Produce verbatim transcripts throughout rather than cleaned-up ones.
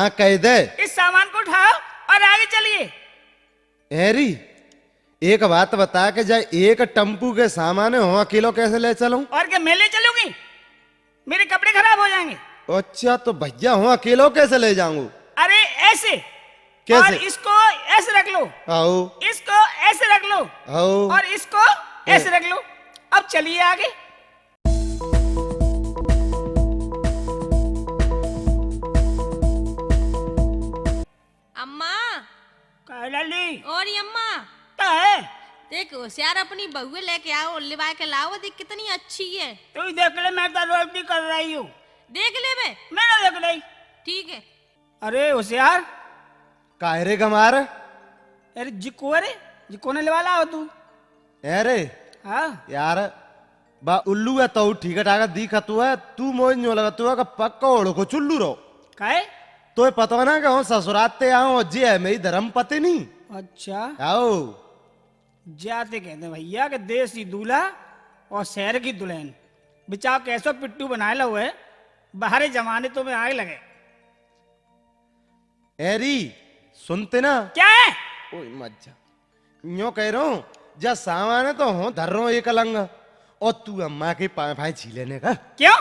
हाँ, कह दे। इस सामान को उठाओ और आगे चलिए। एरी, एक बात बता के जा, एक टम्पू के सामान हो अकेलो कैसे ले चलूं? और क्या मैं ले चलूंगी? मेरे कपड़े खराब हो जाएंगे। अच्छा, तो भैया हो अकेलो कैसे ले जाऊंगा? अरे ऐसे। कैसे? और इसको ऐसे रख लो। आओ। इसको ऐसे रख लो। आओ। और इसको ऐसे ए- रख लो। अब चलिए आगे। अम्मा। का है लाली? और ये अम्मा। का है? देख होशियार, अपनी बहू लेके आओ, लिवा के लाओ, देख कितनी अच्छी है। तू ही देख ले, मैं तो रोटी कर रही हूँ। देख ले बे। मैं ना देख रही। ठीक है। अरे होशियार। का है रे गमार? अरे जिको, अरे जिको ने लिवा लाओ तू। अरे हाँ। यार, बा उल्लू है तो ठीक ठाक दिखत है, तू मोए न्यू लगत है कि पक्का ओढ़ को चुल्लू रो। काहे? तो ये पता ना कि हम ससुराते आओ, जे है मेरी धर्म पत्नी। अच्छा। आओ। जाते कहते भैया कि देसी दूल्हा और शहर की दुल्हन, बिचाव कैसो पिट्टू बनाए लो है, बाहरे जमाने तो में आग लगे। एरी, सुनते ना? क्या है? ओए मत जा। न्यो कह रहा हूँ, जा सामान है तो हूँ धर रहा हूँ एक अलंग, और तू अम्मा के पाए भाई छी लेने का। क्यों?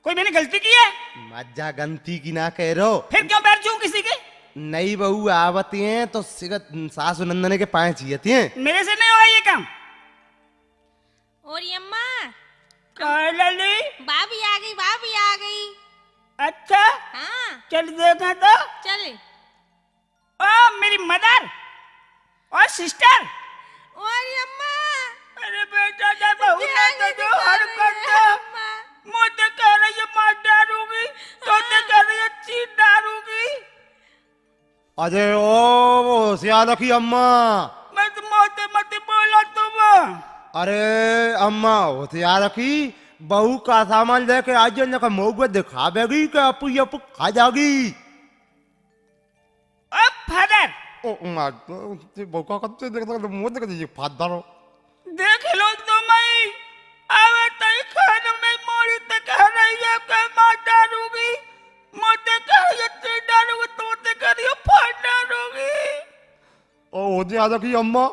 कोई मैंने गलती की है? मत जा, गलती की ना कह रहा हूँ। फिर क्यों बैठ जाऊं किसी के? नई बहू आवती हैं तो सिगत सासु नंदने के पाए छी जाती हैं। मेरे से नहीं होगा ये काम। और ये अम्मा? का है लाली? भाभी आ गई, भाभी आ गई। अच्छा? हाँ। चल देखा तो। चल। ओ मेरी मदर और सिस्टर। और ये अम्मा? अरे बेटा, जब बहू ने तो जो हरकत, अम्मा। मुझे कह रही है मार डालूंगी, तो ते कह रही है चीर डालूंगी। अरे ओ होशियार रखी अम्मा। मत मोटे मत बोलो तुम। अरे अम्मा होशियार रखी, बहू का सामान लेके आ जाने का मौका दिखा देगी कि अपू ये अपू खा जाएगी। ओ फादर। ओ मार, ते बहू का कब से देख, देख, मुंह देख, ये फादर। देख लो तो मैं, आवे तई खान में मोड़ी तक हरैया के मार डालूंगी, मोटे करियो ते डालूंगी, तो ते करियो फाड़ डालूंगी। ओ हो जा रखी अम्मा,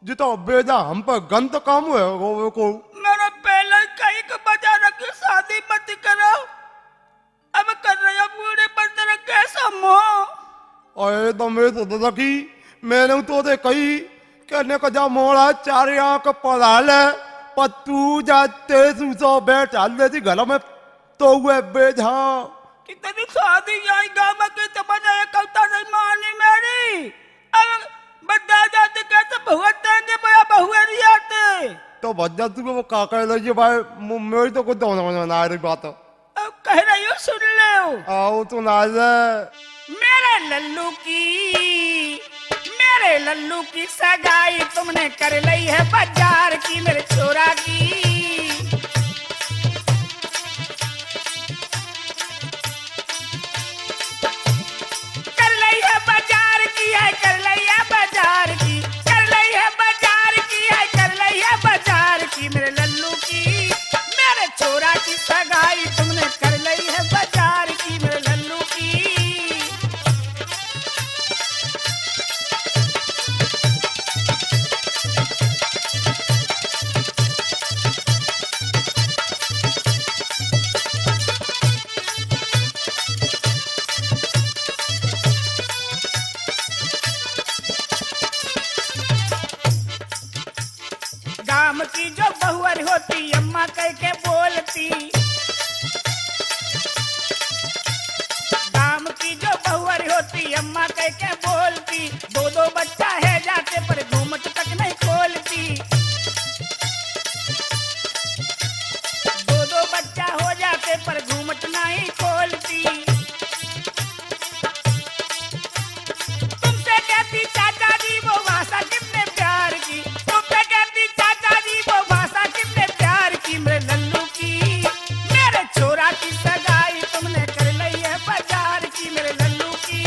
जितो बेजा हम पर गंत काम हुए वो को। मैंने पहले ही कही कि बजा रखी शादी मत करो। अब कर रहे हो बूढ़े बंदर कैसा मोह। अरे तो मैं तो दादा की, मैंने तो दे कही, कहने का जा मोड़ा चार आंख पढ़ा ले, पर तू जाते सूसो बैठा ले जी घर में, तो वे बेझा। कितनी शादी आई गाँव में की तो बजाय कविता नहीं मानी मेरी। अब बद्दा जाते कहते भगवत देंगे बया बहुए नहीं आते। तो बद्दा तू वो काका लगे भाई, मु-, मेरी तो कोई दौड़ में ना आ रही बात। अब कह रही हूँ, सुन ले। आओ तो ना ले। मेरे लल्लू की, मेरे लल्लू की सगाई तुमने कर ली है बाजार की मेरे छोरा की। कर ली है बाजार की, है कर ली है बाजार की, कर ली है बाजार की, है कर ली है बाजार की मेरे लल्लू की। मेरे छोरा की सगाई तुमने कर ली है बाजार की मेरे लल्लू की। गाम की जो बहुअर होती अम्मा कह के बोलती, गाम की जो बहुअर होती अम्मा कह के बोलती, दो दो बच्चा है जाते पर घूमट तक नहीं खोलती, दो दो बच्चा हो जाते पर घूमट नहीं खोलती। तुमसे कहती चाचा जी वो भाषा कितने प्यार की, तुमसे कहती चाचा जी वो भाषा कितने प्यार की मेरे लल्लू की। मेरे छोरा की सगाई तुमने कर ली है बाजार की मेरे लल्लू की।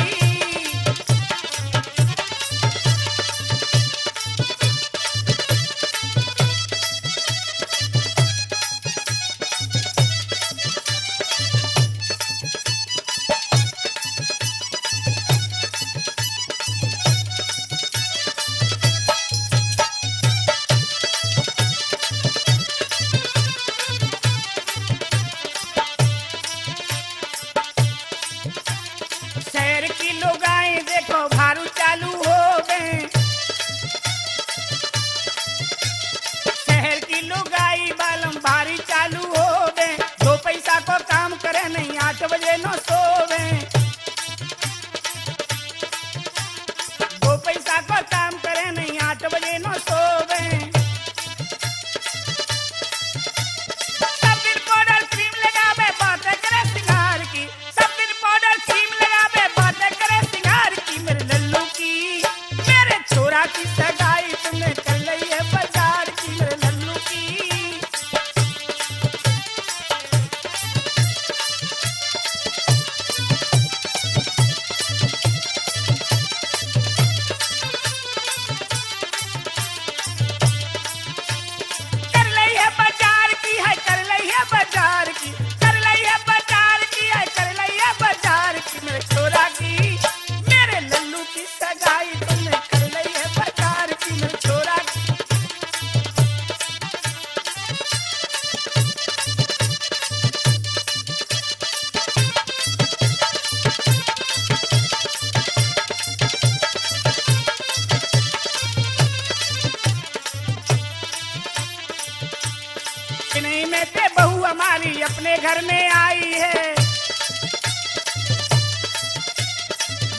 देखो भारू चालू हो गए, शहर की लुगाई बालम भारी चालू हो गए। दो पैसा को काम करे नहीं, आठ बजे नो सोवे। दो पैसा को काम करे नहीं, आठ बजे नो सोवे। सब दिन पाउडर क्रीम लगावे, बातें करे सिंगार की। सब दिन पाउडर क्रीम लगावे, बातें करे सिंगार की। मेरे लल्लू की, मेरे छोरा की सगाई तुमने कर ली है बाजार की। मेरे लल्लू की। कर ली है बाजार की, है कर ली है बाजार की, कर ली है बाजार की, है कर ली है बाजार की। मेरे छोरा की, मेरे लल्लू की सगाई तुमने कर ली है बाजार की। मेरे छोरा की। नहीं में ते बहू हमारी अपने घर में आई है।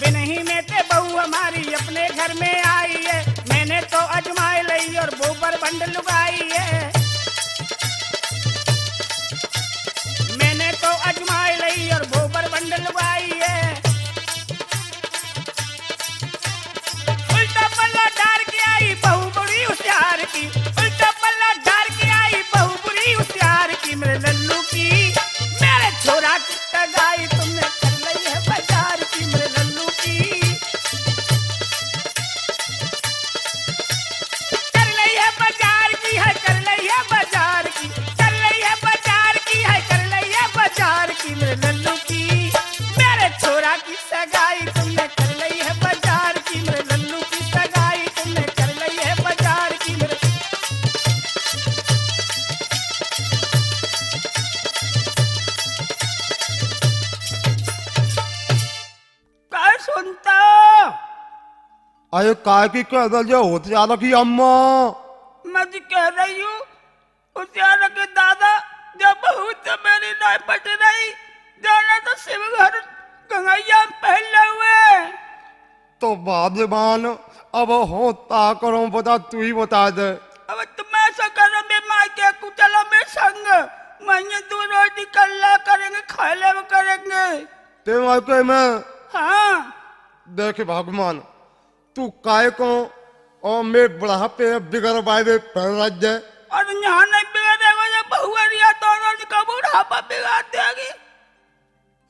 बिनही में ते बहू हमारी अपने घर में आई है। मैंने तो अजमाए लई और गोबर बंड लुगाई है। मैंने तो अजमाए लई और गोबर बंड लुगाई है। उल्टा पल्ला डार के आई बहू बड़ी होशियार की। उल्टा पल्ला डार के आई बहू बड़ी होशियार की। मेरे लल्लू की, मेरे छोरा की सगाई तुमने कर ली है बाजार की। मेरे लल्लू की, कर ली है बाजार की, है कर ली है बाजार की, कर ली है बाजार की, है कर ली है बाजार की। मेरे लल्लू की, मेरे छोरा की सगाई तुमने कर ली है बाजार की। मेरे लल्लू की सगाई तुमने कर ली है बाजार की। मेरे काय सुनता? अरे काय की कह रही है, होशियार की अम्मा? मैं जी कह रही हूँ, होशियार के दादा, जब बहू से मेरी नाय पट रही, जाना तो शिव घर गंगैया में पहले हुए। तो भाग्यवान, अब होता करो बता, तू ही बता दे। अब तुम ऐसा करो, मैं मायके को चलो मेरे संग, मैं ये दो रोटी कर ला करेंगे, खा ले करेंगे। ते मायके में? हाँ। देख भगवान, तू काय को, ओ मैं बुढ़ापे बिगड़ बाबे पर रह जाए। और यहाँ नहीं बिगड़ेगा, ये बहु अरिया दोनों का बुढ़ापा बिगाड़ देगी।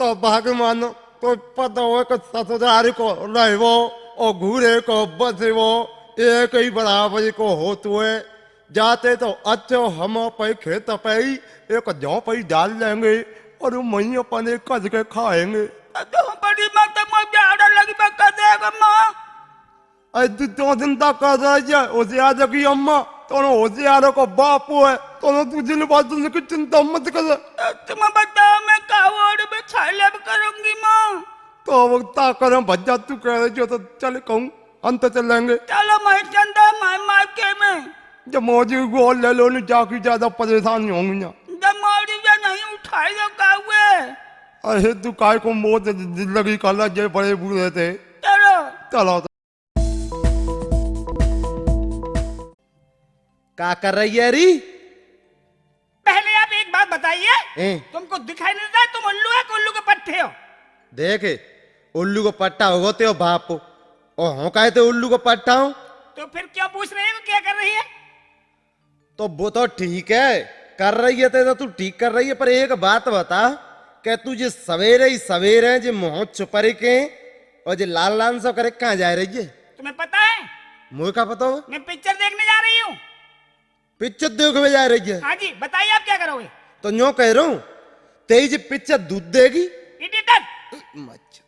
तो भगवान, तो पता हो कि ससुराल को रहवो और घूरे को बसवो, एक ही बराबर को होत हुए। जाते तो अच्छो हम पे खेत पे ही एक झोंपड़ी डाल लेंगे और वहीं अपन एक कस के खाएंगे। तो बड़ी माता में झाड़ा लगी बका देगा माँ। अरे तू तो चिंता कर रही है, होशियार की अम्मा, तो होशियार को बाप है, तो तू दिल बात की चिंता मत कर। तुम बताओ, मैं का ward में छाले करूंगी माँ? तो अब ता करें भज्जा, तू कह रही हो तो चल कहूँ, अंत चलेंगे। चलो मैं चंदा माय मायके में। जब मौजी गोल ले लो, नहीं जाके ज्यादा परेशान नहीं होंगी ना। जब मौजी ये नहीं उठाई तो का हुए? अरे तू काय को मौत लगी कर ला, जे बड़े बूढ़े थे। चलो। चलो। का कर रही है री? पहले आप एक बात बताइए, ए? तुमको दिखाई नहीं देता है, तुम उल्लू है कि उल्लू के पट्टे हो? देख, उल्लू को पट्टा होगो ते बाप, और हो काहे ते उल्लू को पट्टा हो? तो फिर क्यों पूछ रही हो क्या कर रही है? तो वो तो ठीक है, कर रही है ते तो तू ठीक कर रही है, पर एक बात बता, कि तू जे सवेरे ही सवेरे जे मुंह छुपा के और जे लाल लाल सा करे, कहाँ जा रही है? तुम्हें पता है? मुझे क्या पता हो? मैं पिक्चर देखने जा रही हूँ। पिक्चर देखने जा रही है? हाँ जी, बताइए आप क्या करोगे? तो न्यू कह रहा हूँ, तेरी जे पिक्चर दूध देगी। Idiot! मच्छर।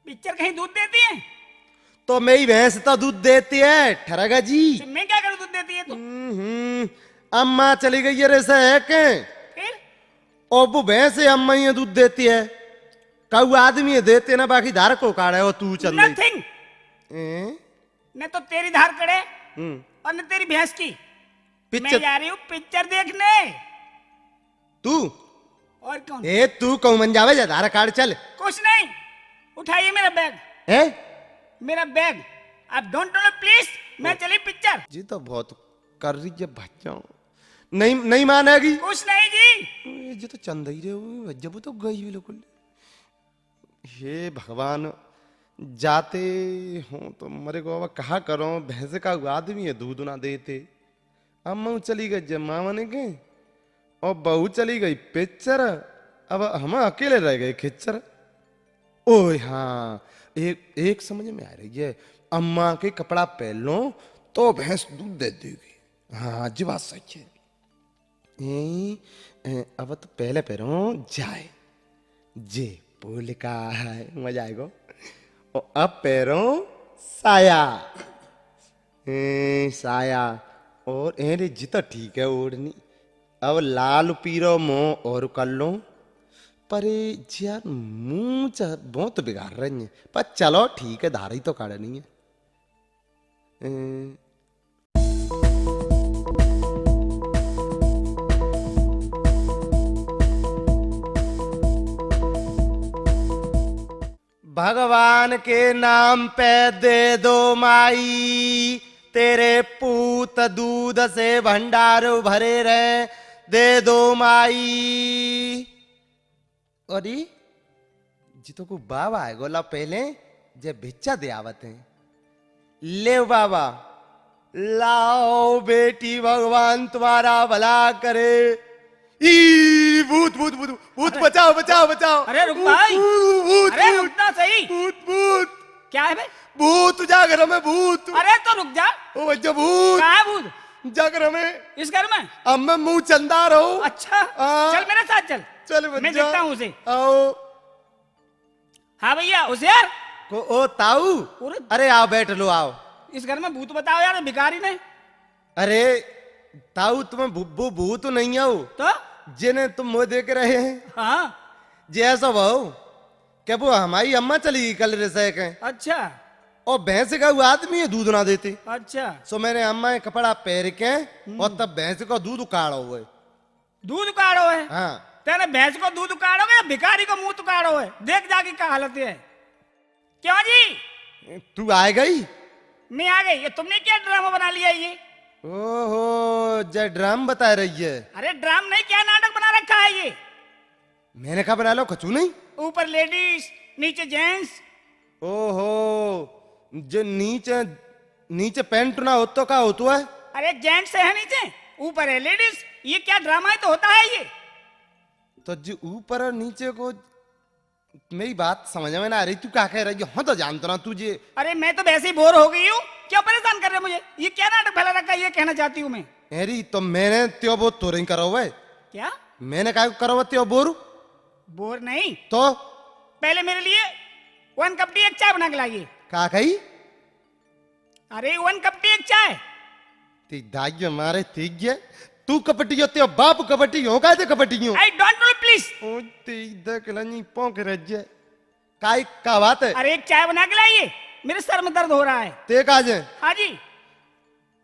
पिक्चर कहीं दूध देती है? तो मेरी भैंस तो दूध देती है, ठरगा जी। तो मैं क्या करूँ, दूध देती है तो? हम्म, अम्मा चली गई है, रे से है के? फिर? और वो भैंस है, अम्मा ही दूध देती है। कऊ आदमी है देते ना, बाकी धार को काढ़े हो तू चंदई। Nothing। ए? न तो तेरी धार कड़े हम्म। और न तेरी भैंस की। मैं पिक्चर जा रही हूँ पिक्चर देखने। तू? और कौन? ए, तू कहूं मन जावे जा, धार काढ़ चल। कुछ नहीं, उठाइए मेरा बैग। हैं? मेरा बैग। आप डोंट नो प्लीज, मैं ओ। चली पिक्चर। जी तो बहुत कर रही है बच्चा। नहीं, नहीं मानेगी। कुछ नहीं जी। ये जी तो चंदई रे, वो जब तो गई बिल्कुल। हे भगवान, जाते हो तो मरे को अब कहा करो, भैंस का आदमी है दूध ना देते। अम्मा चली गई जम्मा मन के, और बहू चली गई पिक्चर, अब हम अकेले रह गए खिच्चर। ओए हाँ, एक, एक समझ में आ रही है, अम्मा के कपड़ा पहन लो तो भैंस दूध दे देगी। हाँ, जी बात सच है। ए, ए, अब तो पहले पैरों जाए, जे पोल का है, मजा आएगा। और अब पैरों साया, ए, साया, और ए रे जी तो ठीक है ओढ़नी। अब लाल पीरो मुंह और कर लो, पर ए जी यार मुंह च-, बहुत बिगाड़ रही है, पर चलो ठीक है, धारा ही तो काढ़नी है। ए, भगवान के नाम पे दे दो माई, तेरे पूत दूध से भंडार भरे रहे, दे दो माई। अरे, जितो को बाबा है गोला पहले जे भिक्षा दे आवत है। ले बाबा, लाओ बेटी, भगवान तुम्हारा भला करे। ई भूत, भूत, भूत, भूत, अरे। बचाओ, बचाओ, बचाओ। अरे रुक भूत, भाई। भूत, भूत, अरे भूत, रुक तो सही। भूत, भूत। क्या है बे? भूत जा घर में, भूत। अरे तो रुक जा। ओ भैया, भूत। कहाँ है भूत? जा घर में। इस घर में? अब मैं मुंह चंदा रहूं। अच्छा। हाँ। चल मेरे साथ चल। चल मैं बच्चा। देखता हूँ उसे। आओ। हाँ भैया, होशियार। को, ओ ताऊ। और? अरे आओ, बैठ लो, आओ। इस घर में भूत बताओ यार, भिखारी ने। अरे ताऊ, तुम्हें भू-, भू-, भूत नहीं आओ। तो? जिन्हें तुम मुंह देख रहे हैं। हाँ। जे ऐसा भाव, के वो हमारी अम्मा चली गई कल रे सह के। अच्छा। और भैंस का वो आदमी है, दूध ना देती। अच्छा। सो मैंने अम्मा के कपड़ा पहर के हम्म। और तब भैंस का दूध काढ़ा हुआ है। दूध काढ़ो है? हाँ। तेने भैंस को दूध काढ़ो या भिखारी को मुंह काढ़ो है? देख जाके क्या हालत है। क्यों जी? तू आ गई? मैं आ गई। ये तुमने क्या ड्रामा बना लिया ये? ओहो, जय ड्राम बता रही है। अरे ड्राम नहीं, क्या नाटक बना रखा है ये? मैंने कहा बना लो, कछु नहीं। ऊपर लेडीज, नीचे जेंट्स। ओहो, जो नीचे, नीचे पैंट ना हो तो क्या हो तू है? अरे जेंट्स है नीचे, ऊपर है लेडीज। ये क्या ड्रामा ही तो होता है ये। तो जी ऊपर और नीचे को मेरी बात समझ में ना आ रही, तू क्या कह रही है? हाँ तो जानता ना तू जी। अरे मैं तो वैसे ही बोर हो गई हूँ, क्यों परेशान कर रहे हो मुझे? ये क्या नाटक फैला रखा है, ये कहना चाहती हूँ मैं। अरे तो मैंने त्यो बोर तो नहीं करा हुआ है। क्या? मैंने क्या करा हुआ त्यो बोर? बोर नहीं। तो? पहले मेरे लिए वन कप टी एक चाय बना के लाइए। का कही? अरे वन कप टी एक चाय। ती दाइयो मारे ती गया। तू कपटी हो, तेरा बाप कपटी हो, काय ते कपटी हो? I don't know, please। ओ ती देख लनी पोंक रज्जे। काय का बात है? अरे एक चाय बना के लाइए, मेरे सर में दर्द हो रहा है। ते का जे? हाँ जी।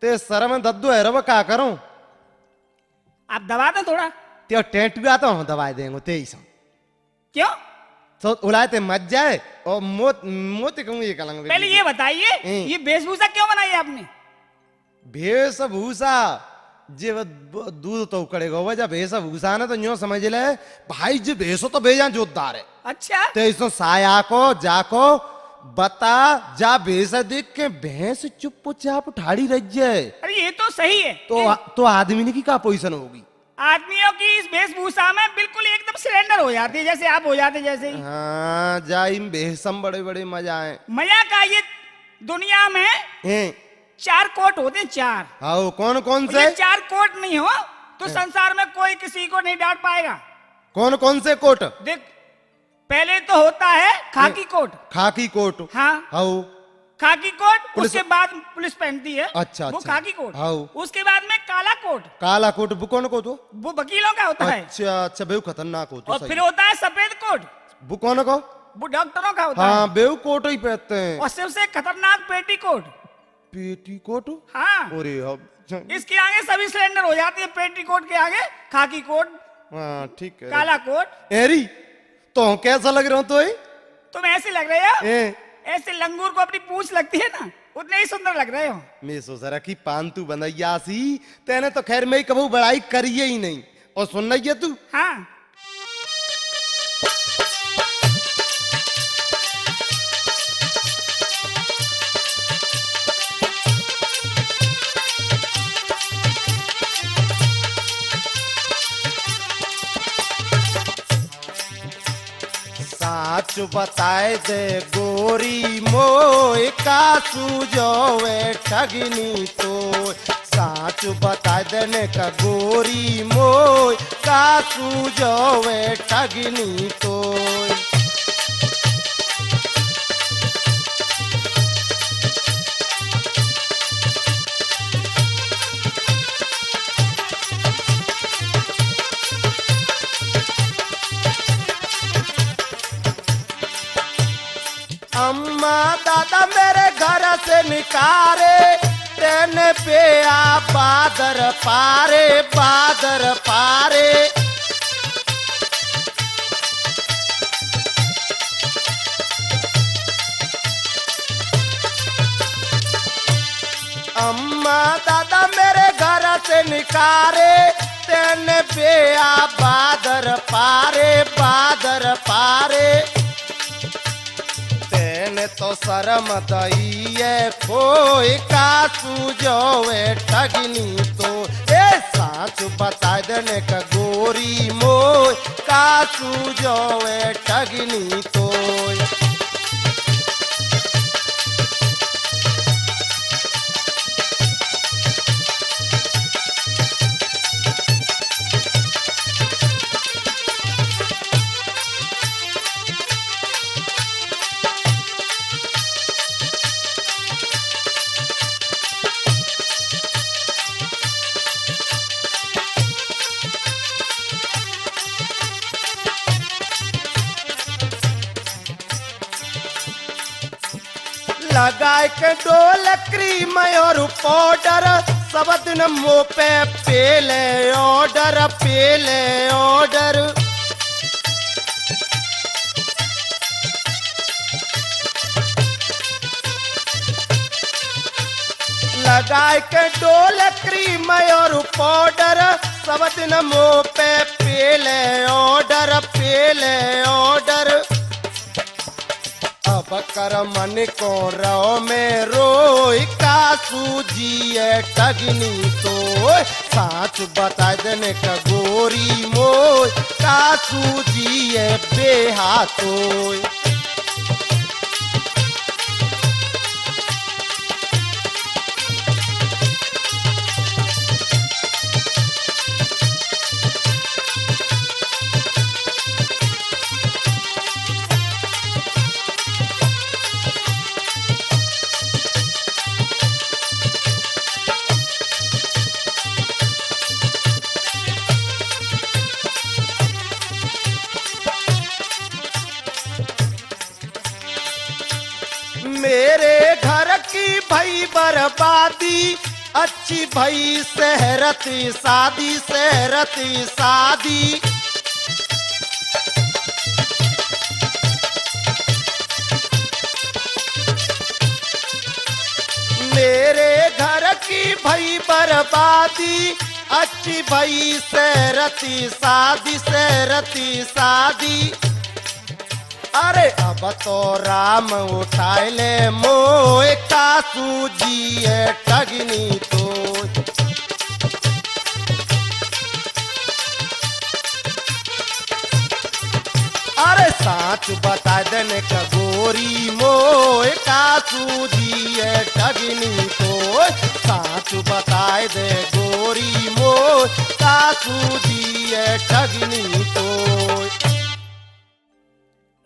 ते सर में दर्द है रे, वो का करूं? आप दबा दो थोड़ा। ते टेटुआ तो हम दबा देंगे, ते ही सम। क्यों? तो उलाए ते मत जाए और मोत, मोत कहूँ ये कलंग। पहले ये बताइए, हम्म। ये वेशभूषा क्यों बनाई आपने? वेशभूषा, जे वो ब-, दूध तो उकड़ेगा, वो जब वेशभूषा ने तो न्यों समझ ले, भाई जी वेशो तो बेजा जोरदार है। अच्छा। ते इसो साया को, जा को, बता, जा भैंस देख के भैंस चुपचाप ठाड़ी रह जाए। अरे ये तो सही है। तो ये आ-, तो आदमी ने की क्या पोजीशन होगी? आदमियों की इस वेशभूषा में बिल्कुल एकदम सरेंडर हो जाती है, जैसे आप हो जाते जैसे ही। हाँ, जा इन भेषम बड़े बड़े मजा आए। मजा का ये दुनिया में हैं। चार कोट होते हैं, चार। हाँ, वो कौन कौन और से? ये चार कोट नहीं हो तो हैं। संसार में कोई किसी को नहीं डांट पाएगा। कौन कौन से कोट? देख, पहले तो होता है खाकी कोट। खाकी कोट। हाँ। हाउ। खाकी कोट, पुलिस उसके बाद पुलिस पहनती है। अच्छा, वो अच्छा। खाकी कोट। हाउ। उसके बाद में काला कोट। काला कोट, वो कौन को तो? वो वकीलों का होता है। अच्छा, अच्छा, बेहू खतरनाक हो तो और सही। फिर होता है सफेद कोट। वो कौन को? वो डॉक्टरों का होता है। हाँ, बेव कोट ही पहनते हैं। और सबसे खतरनाक पेटीकोट। पेटीकोट? हाँ। अरे अब इसके आगे सभी सिलेंडर हो जाती है, पेटीकोट के आगे खाकी कोट, हाँ, ठीक है। काला कोट। एरी, तो कैसा लग रहा हूँ तो? तुम ऐसे लग रहे हो, ए? ऐसे लंगूर को अपनी पूंछ लगती है ना, उतने ही सुंदर लग रहे हो। मैं सोच रहा कि पांतु बनैया सी, तेने तो खैर मैं कभी बड़ाई करी ही नहीं। और सुन रही है तू? हाँ। साच बताए दे गोरी मोय, का सूझोवे ठगनी तोय। साच बताए देने का गोरी मोय, का सूझोवे ठगनी तोय। अम्मा दादा मेरे घर से निकारे, तेने पे आ बादर पारे, बादर पारे। अम्मा दादा मेरे घर से निकारे, तेने पे आ बादर पारे, बादर पारे। तेने तो शर्म दई है खोय, का सूझोवे ठगनी तोय। ए साच बता देने का गोरी मोय, का सूझोवे ठगनी तोय। लगाए के डोल क्रीम और पाउडर, सब दिन मुंह पे पीले ऑर्डर, पीले ऑर्डर। लगाए के डोल क्रीम और पाउडर, सब दिन मुंह पे पीले ऑर्डर, पीले ऑर्डर। अब कर मन को रो में रोय, का सूझी है ठगनी तोय। साच बता देने का गोरी मोय, का सूझी है बेहा तोय। मेरे घर की भई बर्बादी, अच्छी भई शहरत शादी, शहरत शादी। मेरे घर की भई बर्बादी, अच्छी भई शहरत शादी, शहरत शादी। अरे अब तो राम उठाए ले मोय, का सूझी है ठगनी तोय। अरे साच बता देने का गोरी मोय, का सूझी है ठगनी तोय। साच बता दे गोरी मोय, का सूझी है ठगनी तोय।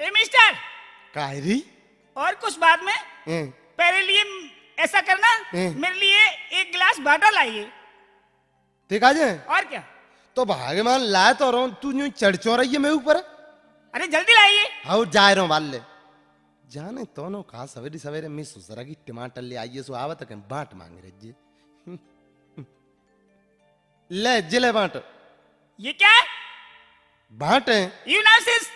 ए मिस्टर, काय री? और कुछ बाद में। हैं। मेरे लिए ऐसा करना, हैं। मेरे लिए एक गिलास वाटर लाइए। ठीक आ जाए। और क्या? तो भगवान लाए तो रहो, तू यूं चढ़ चढ़ रही है मेरे ऊपर। अरे जल्दी लाइए। हाउ, जा रहा हूँ वाले। जाने दोनों का सवेरे सवेरे मैं सुसरा की टमाटर ले आइए, सो आवत के बांट मांग रहे जी। ले, जिले बांट। ये क्या है? बांट है। You nonsense.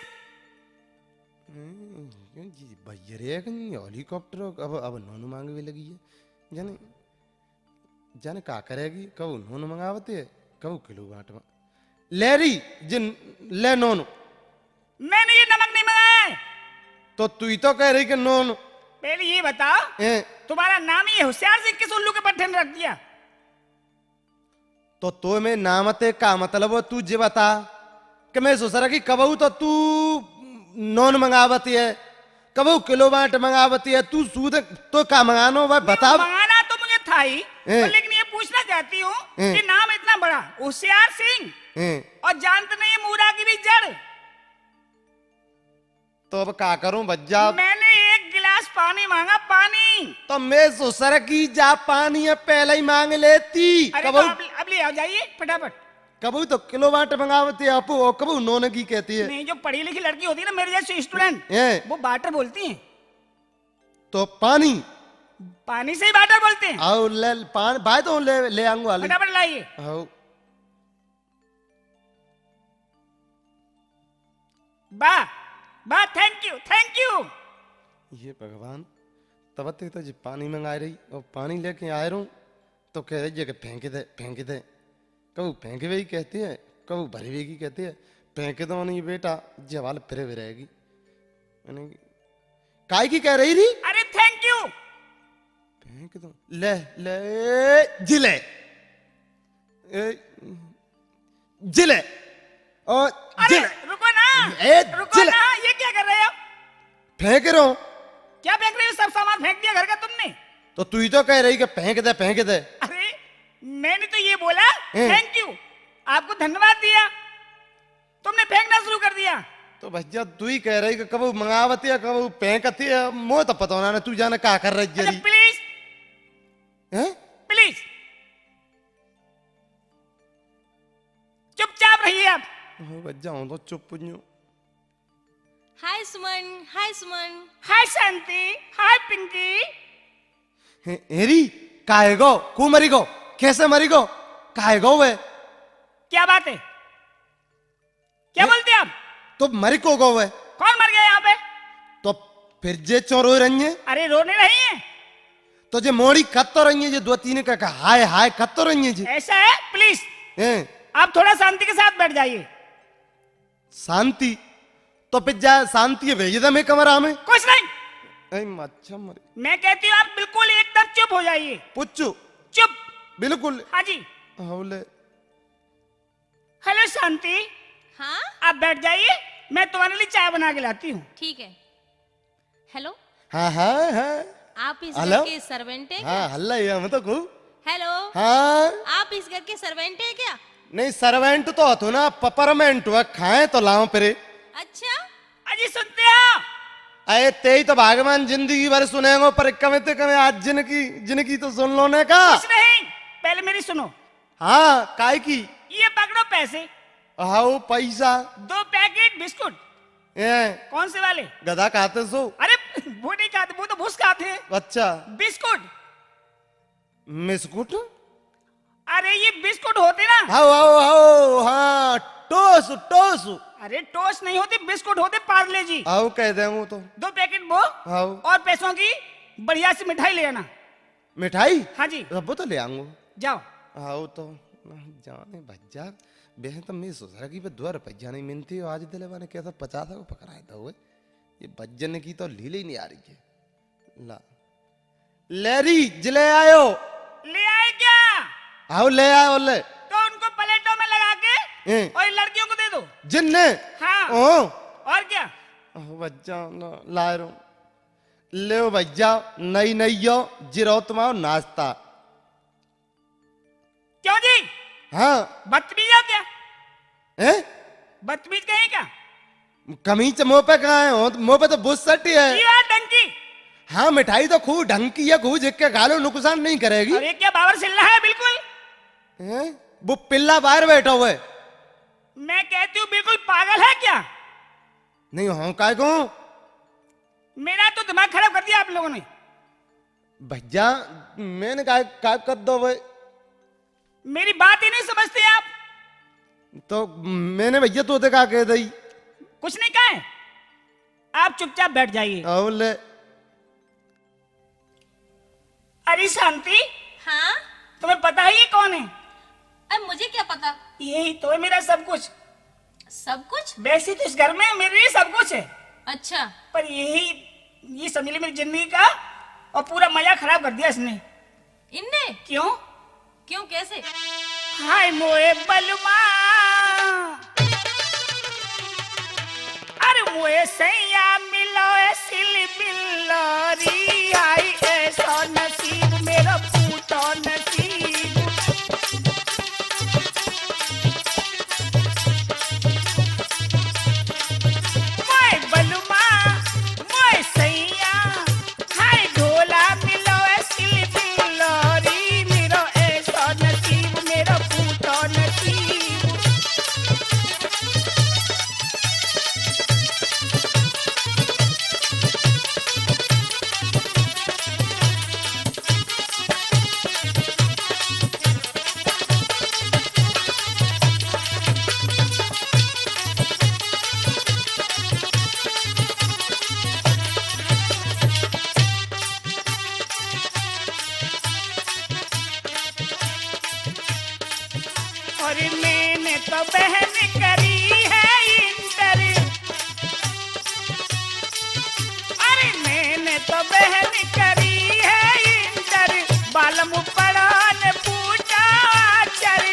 हम्म, ये जी भैया रे, एक नहीं हेलीकॉप्टर, अब, अब नोन मांग भी लगी है। जाने, जाने का करेगी, कबू नोन मंगावते है, कबू किलो बांट में। ले रही, जिन, ले नोन। मैंने ये नमक नहीं मंगाया है। तो तू ही तो कह रही कि नोन। पहले ये बताओ, ए? तुम्हारा नाम ये होशियार सिंह किस उल्लू के पट्ठे ने रख दिया? तो तो मैं नाम ते का मतलब हो, तू जे बता कि मैं सोच रहा कि कबहू तो तू नोन मंगावती है, कबहू किलो बांट मंगावती है, तू सूद तो का मंगानो, वह नहीं, बता। मंगाना तो मुझे था ही, हैं? पर लेकिन ये पूछना चाहती हूँ हैं? कि नाम इतना बड़ा, होशियार सिंह, हैं? और जानते नहीं मूरा की भी जड़। तो अब का करूं भज्जा? मैंने एक गिलास पानी मांगा, पानी। तो मैं ससुर की जा पानी है पहले ही मांग लेती। अरे कबहू तो अब, अब ले आओ, जाइए फटाफट। कबहू तो किलो बांट मंगावती है आपू, और कबहू नोन की कहती है। नहीं, जो पढ़ी लिखी लड़की होती है ना, मेरे जैसी स्टूडेंट, हैं? वो बाटर बोलती है। तो पानी? पानी से ही बाटर बोलते हैं। आओ ले पान, भाई तो ले, ले आऊंगा हाली। फटाफट लाइए। आओ। वाह, वाह, thank you, thank you। ये भगवान, तब तक तो जी पानी मंगा रही और पानी लेके आ रहा हूँ तो कह रही है कि फेंक दे, फेंक दे। कबू फेंक वे ही कहती है, कबू भरी वे की कहती है। फेंक दो नहीं बेटा, जवाल फिर भी रहेगी। मैंने, काय की कह रही थी? अरे thank you। फेंक दो। ले, ले, जिले। ए, जिले। और अरे, जिले। रुको ना। ए, रुको जिले। ना, ये क्या कर रहे हो? फेंक रहा हूँ। क्या फेंक रहे हो? सब सामान फेंक दिया घर का तुमने। तो तू ही तो कह रही कि फेंक दे, फेंक दे। अरे, मैंने तो ये बोला, हैं। Thank you, आपको धन्यवाद दिया, तुमने फेंकना शुरू कर दिया। तो भैया, तू ही कह रही कि कबू मंगावती है, कबू फेंकती है, मोह तो पता होना ना, तू जाने क्या कर रही अच्छा, जरी। Please। हैं? Please। चुपचाप रहिए आप। हाँ, बच जाऊं तो चुप न्यू। हाय सुमन, हाय सुमन। हाय शांति, हाय पिंकी। हे, हेरी, काहे गो? कू मरी गो? कैसे मरी गो? काहे गो वे? क्या बात है? क्या बोलते हैं आप? तो मरी को गो वे? कौन मर गया यहाँ पे? तो फिर जे चोरो रंजे? अरे, रोने नहीं है। तो जे मोड़ी कत्तो रंजे, जे दो तीन का, का हाय हाय कत्तो रंजे जी। ऐसा है, please। हैं? आप थोड़ा शांति के साथ बैठ जाइए। शांति? तो फिर जा शांति है, भेज दे मैं कमरा में। कुछ नहीं। ए, अच्छा मरी। मैं कहती हूँ, आप बिल्कुल एकदम चुप हो जाइए। पुच्चू। चुप। बिल्कुल। हाँ जी। हौले। हेलो शांति। हाँ? आप बैठ जाइए, मैं तुम्हारे लिए चाय बना के लाती हूँ। ठीक है। हेलो। हाँ, हाँ, हाँ। आप इस घर हेलो। के सर्वेंट हैं हाँ, क्या? हल्ला ये हम तो को। हेलो। हाँ। आप इस घर के सर्वेंट हैं क्या? नहीं, सर्वेंट तो हथो ना, पपरमेंट हुआ, खाए तो लाओ परे। अच्छा। अजी सुनते हो? अरे तेई तो भगवान जिंदगी भर सुनेंगे, पर कमे ते कमे आज जिनकी, जिनकी तो सुन लो ने का। कुछ नहीं, पहले मेरी सुनो। हाँ, काय की? ये पकड़ो पैसे। हाउ, पैसा। दो पैकेट बिस्कुट। ए। कौन से वाले? गधा खाते सो। अरे, वो नहीं खाते, वो तो भूस खाते हैं। अच्छा। बिस्कुट। मिस्कुट? अरे, ये बिस्कुट होते ना। हाउ, हाउ, हाउ, हाँ, टोस, टोस। अरे, टोस नहीं होते, बिस्कुट होते, पार्ले जी। हाउ, कह दे वो तो। दो पैकेट वो। हाउ। और पैसों की बढ़िया सी मिठाई ले आना। मिठाई? हाँ जी। रब्बो तो ले आऊंगो। जाओ। आओ तो, जाने भज्जा, बेह तो मैं सोच रहा कि बे दो रुपया नहीं मिलती, आज दिले मैंने कैसा पचास को पकड़ाया था वो। ये भज्जन की तो लीले ही नहीं आ रही है। ला। ले री, जिले आयो। ले आए क्या? आओ, ले आयो, ले। तो उनको प्लेटों में लगा के हैं। और लड़कियों को दे दो। जिनने? हाँ। ओ। और क्या? ओ, भज्जा, ला, ला रो। ले भैया, नई नई यो जिरो तुम्हारो नाश्ता। क्यों जी? हाँ। बदतमीज हो क्या? हैं? बदतमीज कहीं का? कमीज मुंह पे कहाँ है? हो, मुंह पे तो बुस सटी है। You are donkey। हाँ, मिठाई तो खूब ढंग की है, खूब जिक के खा लो, नुकसान नहीं करेगी। अरे क्या बावर सिल्ला है बिल्कुल? हैं? वो पिल्ला बाहर बैठा हुआ है। मैं कहती हूँ बिल्कुल पागल है क्या? नहीं हो काय को? मेरा तो दिमाग खराब कर दिया आप लोगों ने। भैया, मैंने काय, काय कर दो भाई? मेरी बात ही नहीं समझते आप। तो मैंने भैया तो देखा कह दी। कुछ नहीं कहा है, आप चुपचाप बैठ जाइए। आओ ले। अरे शांति, हाँ? तुम्हें पता है ये कौन है? अरे मुझे क्या पता? यही तो है मेरा सब कुछ। सब कुछ? वैसे तो इस घर में मेरे लिए सब कुछ है। अच्छा। पर यही, ये समझ ली मेरी जिंदगी का और पूरा मजा खराब कर दिया इसने। इनने? क्यों? क्यों, कैसे? हाय मोए बलमा, अरे मोए सैया मिलो ए सिल बिल्लोरी, हाय ऐसा नसीब मेरा फूटो नसीब। मोए बलमा, मोए सैया, हाय ढोला मिलो ए सिल बिल्लोरी, मेरो ऐसा नसीब, मेरो फूटो नसीब। और मैंने तो बहन करी है इंटर, अरे मैंने तो बहन करी है इंटर, बालम पड़ा ने पूजा आचर,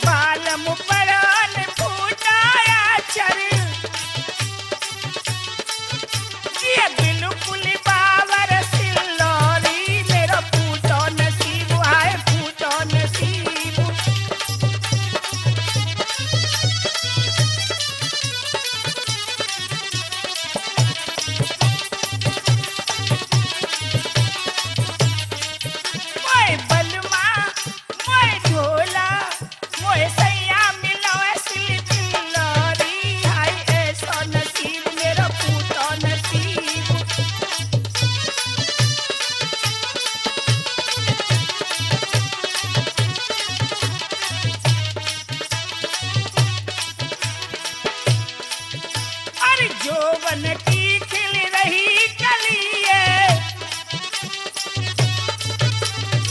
बालम पड़ा ने पूजा आचर। ये बिल्कुल बावर सिल्लोरी, मेरा फूटो नसीब, हाय फूटो नसीब। मोए बलमा, मोए ढोला, मोए सैया मिलो असली दिलोरी, हाय ऐसा नसीब, मेरा फूटो नसीब। अरे जोवन की खिल रही कली है,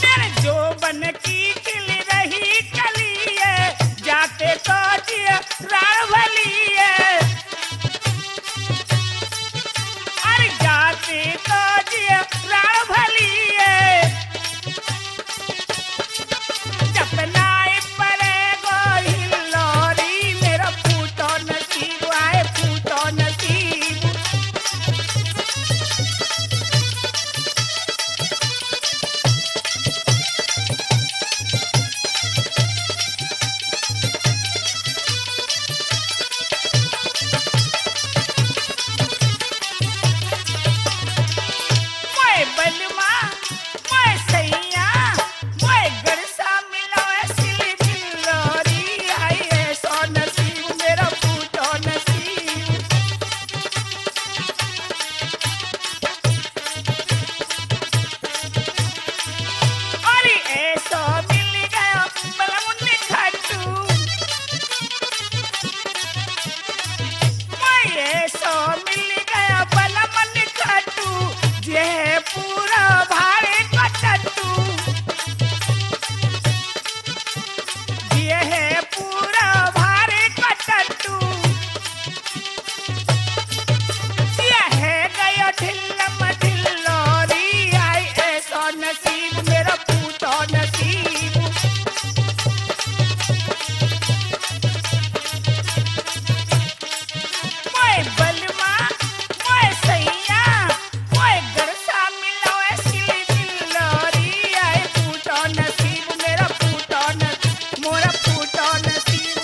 मेरे जोवन की खिल रही कली है, जाते तो जिया रावली है, अरे जाते तो जिया रावली है। जपनाए पड़ेगो हिल्लोरी, मेरा फूटो नसीब, आए फूटो नसीब। मोए बलमा, मोए सैया, मोए गरसा मिलो, ऐसी दिलोरी आई, ऐसा नसीब मेरा फूटो नसीब। अरे ऐसा मिल गया बलमुन खाटू, मैं ऐसा मिल गया बलमन खाटू, ये है पूरा भारे का टट्टू, ये है पूरा भारे का टट्टू। ये है गया ढिल्लम ढिल्लोरी, आई ऐसा नसीब मेरा फूटो नसीब। मोए बलमा, मोए सैया, मोए गरसा मिलो, ऐसी दिलोरी, आए फूटो नसीब, मेरा फूटो नसीब, मोरा फूटो नसीब।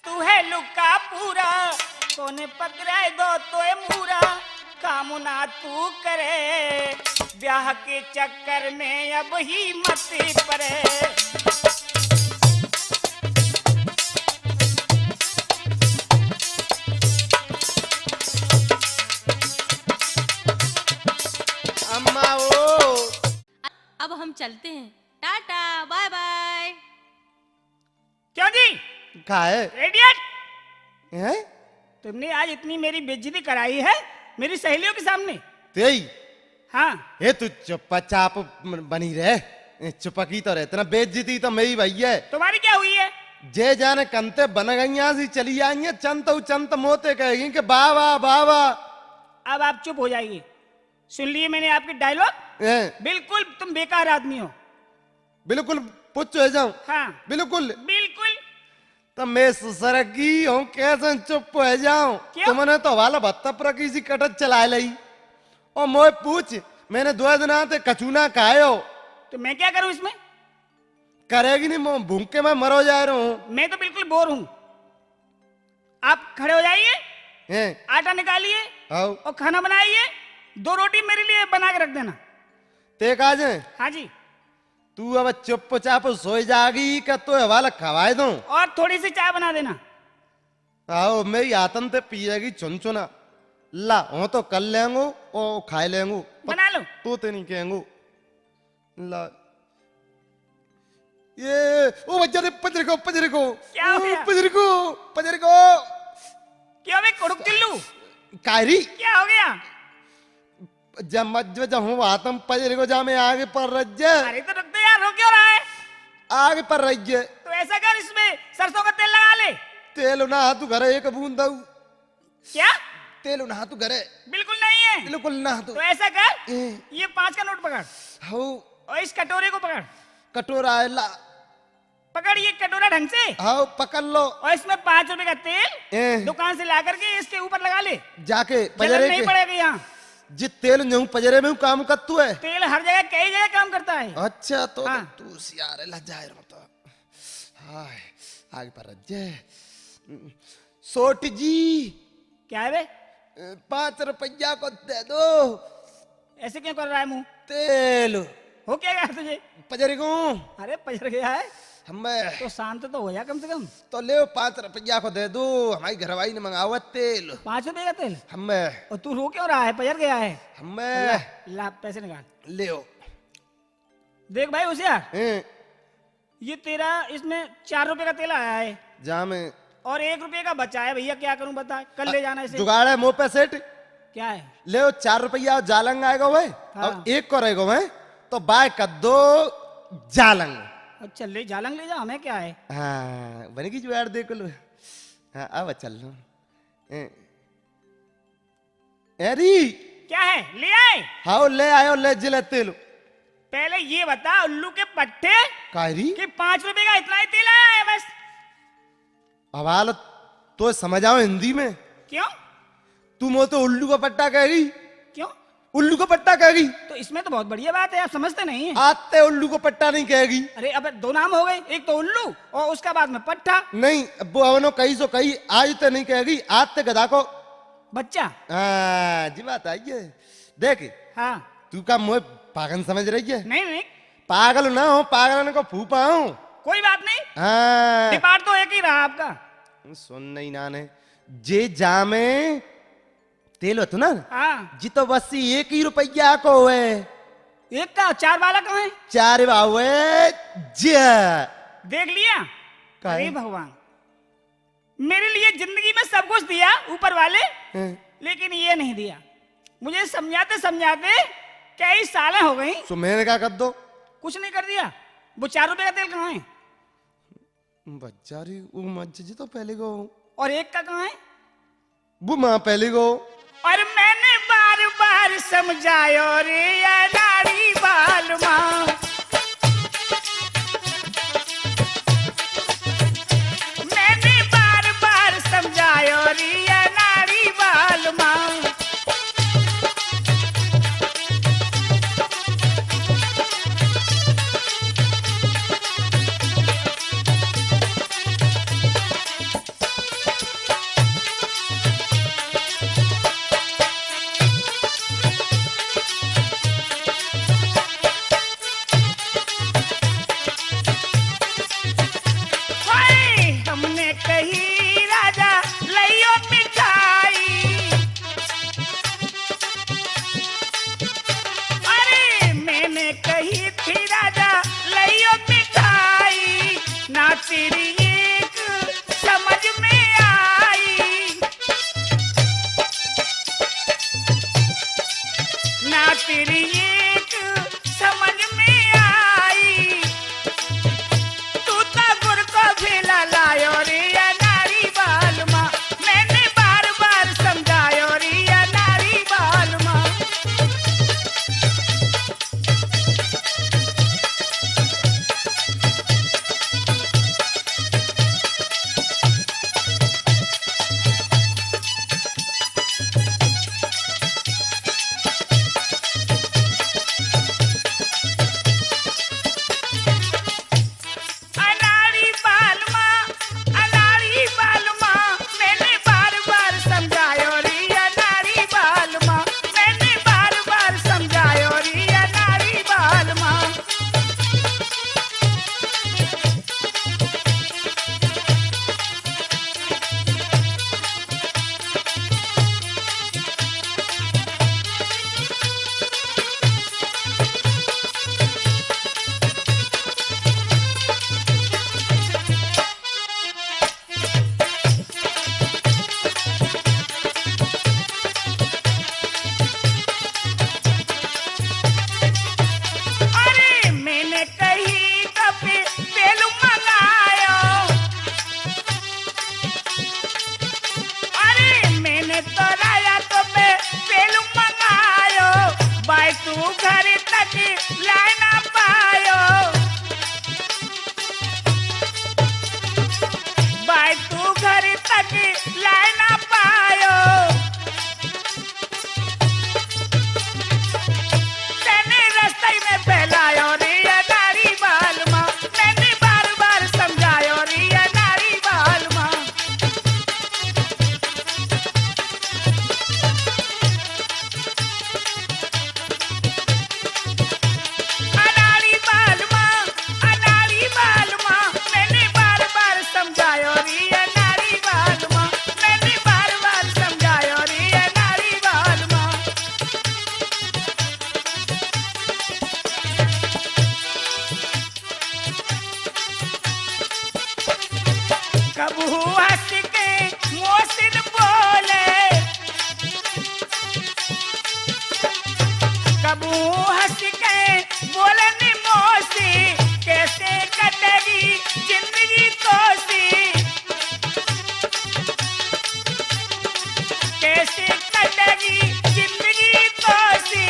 तू है लुका पूरा, कोने पकड़ाए दो तोए मूरा। काम ना तू करे, ब्याह के चक्कर में अब ही मत पड़े। अम्मा ओ। अब हम चलते हैं, टाटा, बाय बाय। क्यों जी? का है? Idiot! हैं? तुमने आज इतनी मेरी बेइज्जती कराई है मेरी सहेलियों के सामने। तेई? हाँ। ये तू चुपचाप बनी रहे, चुपकी तो रहे, इतना बेइज्जती तो मेरी भई है। तुम्हारी क्या हुई है? जे जाने कंते बन गई, यहाँ से चली आई है, चंत उ चंत मोते कहेगी कि बाबा, बाबा। अब आप चुप हो जाइए। सुन लिए मैंने आपके dialogue। हैं? बिल्कुल तुम बेकार आदमी हो। बिल्कुल पुच्छ हो जाऊं। हाँ। बिल्कुल। बिल्कुल। तो मैं ससुर की हूँ, कैसे चुप हो जाऊं? क्यों? तुमने तो वाला भत्ता पर किसी कटत चला लाई। ओ मोए पूछ, मैंने दो दिन आते कचूना खाए हो। तो मैं क्या करूं इसमें? करेगी नहीं, मैं भूख के मैं मरो जा रहा हूँ। मैं तो बिल्कुल bore हूँ। आप खड़े हो जाइए, हैं? आटा निकालिए आओ। और खाना बनाइए, दो रोटी मेरे लिए बना के रख देना। ते कहा जे? हाँ जी। तू अब चुपचाप सोई जागी कि तो हवाल खवाए दूं? और थोड़ी सी चाय बना देना। आओ, मेरी आतन ते पिएगी चुनचुना। ला, हो तो कर लेंगो, ओ खाए लेंगो। बना लो। तू ते नहीं कहेंगो। ला। ये, ओ बच्चा रे, पजर को, पजर को। क्या हो ओ, गया? पजर को, पजर को। क्या बे, कुड़ुक टिल्लू? कायरी। क्या हो गया? जब मत जो, जब हूँ आतम पजर को, जा मैं आगे पर रज्जे। अरे तो रुक दे यार, रो क्यों रहा है? आगे पर रज्जे। तो ऐसा कर, इसमें सरसों का तेल लगा ले। तेल ना तू घर एक बूंद दऊ। क्या? तेल ना तू घरे। बिल्कुल नहीं है। बिल्कुल ना तू। तो ऐसा कर, ए। ये पाँच का नोट पकड़। हो। और इस कटोरे को पकड़। कटोरा है ला। पकड़ ये कटोरा ढंग से। हाँ, पकड़ लो। और इसमें पाँच रुपए का तेल ए। दुकान से ला करके इसके ऊपर लगा ले। जाके जलन पजरे नहीं के पड़ेगी यहाँ। जित तेल न्यूं पजरे में काम करतू है। तेल हर जगह, कई जगह काम करता है। अच्छा, तो हाँ। तू सियारे ला जाए रहो तो। हाय, आगे पर रज्जे। सोट जी। क्या है बे? ए, पाँच रुपया को दे दो। ऐसे क्यों कर रहा है मुंह? तेल। हो क्या गया तुझे? पजर गो। अरे पजर गया है? हमें तो शांत तो हो जा कम से कम। तो ले पाँच रुपया को दे दो, हमारी घरवाली ने मंगावा तेल। पाँच रुपए का तेल? हमें। और तू रो क्यों रहा है? पजर गया है? हमें। ला, ला, पैसे निकाल। ले। देख भाई होशियार, हैं? ये तेरा, इसमें चार रुपए का तेल आया है। जा मैं। और एक रुपए का बचा है भैया, क्या करूं बता, कल ले जाना इसे। जुगाड़ है मोह पे सेठ। क्या है? ले वो चार रुपया जालंग आएगा वह, हाँ। और एक को रहेगा वह, तो बाय कर दो जालंग। अच्छा, ले जालंग ले जा, हमें क्या है? हाँ, बनेगी जुगाड़, देख लो। हाँ, अब चल लो। ए, एरी। क्या है, ले आए? हाओ, ले आयो, ले जिले तेल। पहले ये बता, उल्लू के पट्टे, कायरी? कि पाँच रुपए का इतना ही तेल आया है बस। हवाल तो समझ आओ हिंदी में। क्यों? तू मो तो उल्लू का पट्टा कहेगी। क्यों? उल्लू का पट्टा कहेगी। तो इसमें तो बहुत बढ़िया बात है, आप समझते नहीं। आते उल्लू को पट्टा नहीं कहेगी। अरे, अब दो नाम हो गए, एक तो उल्लू और उसका बाद में पट्टा। नहीं, अब वो अवनो कही सो कही, आज तो नहीं कहेगी, आज ते गधा को बच्चा। हाँ, जी बात आई है। देख, हाँ। तू का मोए पागल समझ रही है? नहीं, नहीं। पागल ना हो, पागलन को फूफा हूँ। कोई बात नहीं। हाँ। डिपार्ट तो एक ही रहा आपका। सुन नहीं नाने, जे जामे तेल होतो ना, हाँ। जी तो बस एक ही रुपया को है। एक का चार वाला कहाँ है? चार बावे जे। देख लिया? का है? अरे भगवान, मेरे लिए जिंदगी में सब कुछ दिया ऊपर वाले, हैं? लेकिन ये नहीं दिया। मुझे समझाते समझाते कई सालें हो गई। सो मैंने क्या कर दो? कुछ नहीं कर दिया। वो चार रुपए का तेल कहाँ है? बच्चा रे, वो मज्ज जी तो पहले गो। और एक का कहाँ है? वो माँ पहले गो। और मैंने बार बार समझायो रे, ये नारी बाल माँ। मैंने बार बार समझायो रे, ये नारी बाल माँ। तेरी एक समझ में आई, ना तेरी एक समझ में आई। तू तो गुर को भेला लायो रे अनाड़ी बालमा, मैंने बार बार समझायो रे अनाड़ी बालमा। अनाड़ी बालमा, अनाड़ी बालमा, मैंने बार बार समझायो री अनाड़ी बालमा, मैंने बार बार समझायो री अनाड़ी बालमा। अरे मैंने कही कभी तेल मंगायो, अरे मैंने तो राया तो पे तेल मंगायो, भाई तू घर तक लाए ना पायो। भाई तू घर तक लाए ना पायो, तने रास्ते में फैलायो रे अनाड़ी बालमा, मैंने बार बार समझायो रे अनाड़ी बालमा। अनाड़ी बालमा, अनाड़ी बालमा, मैंने बार बार समझायो री अनाड़ी बालमा, मैंने बार बार समझायो री अनाड़ी बालमा। कबू हंस के मोहसिन बोले, कबू हंस के बोले नी मौसी, कैसे कटेगी जिंदगी तोसी, कैसे कटेगी जिंदगी तोसी।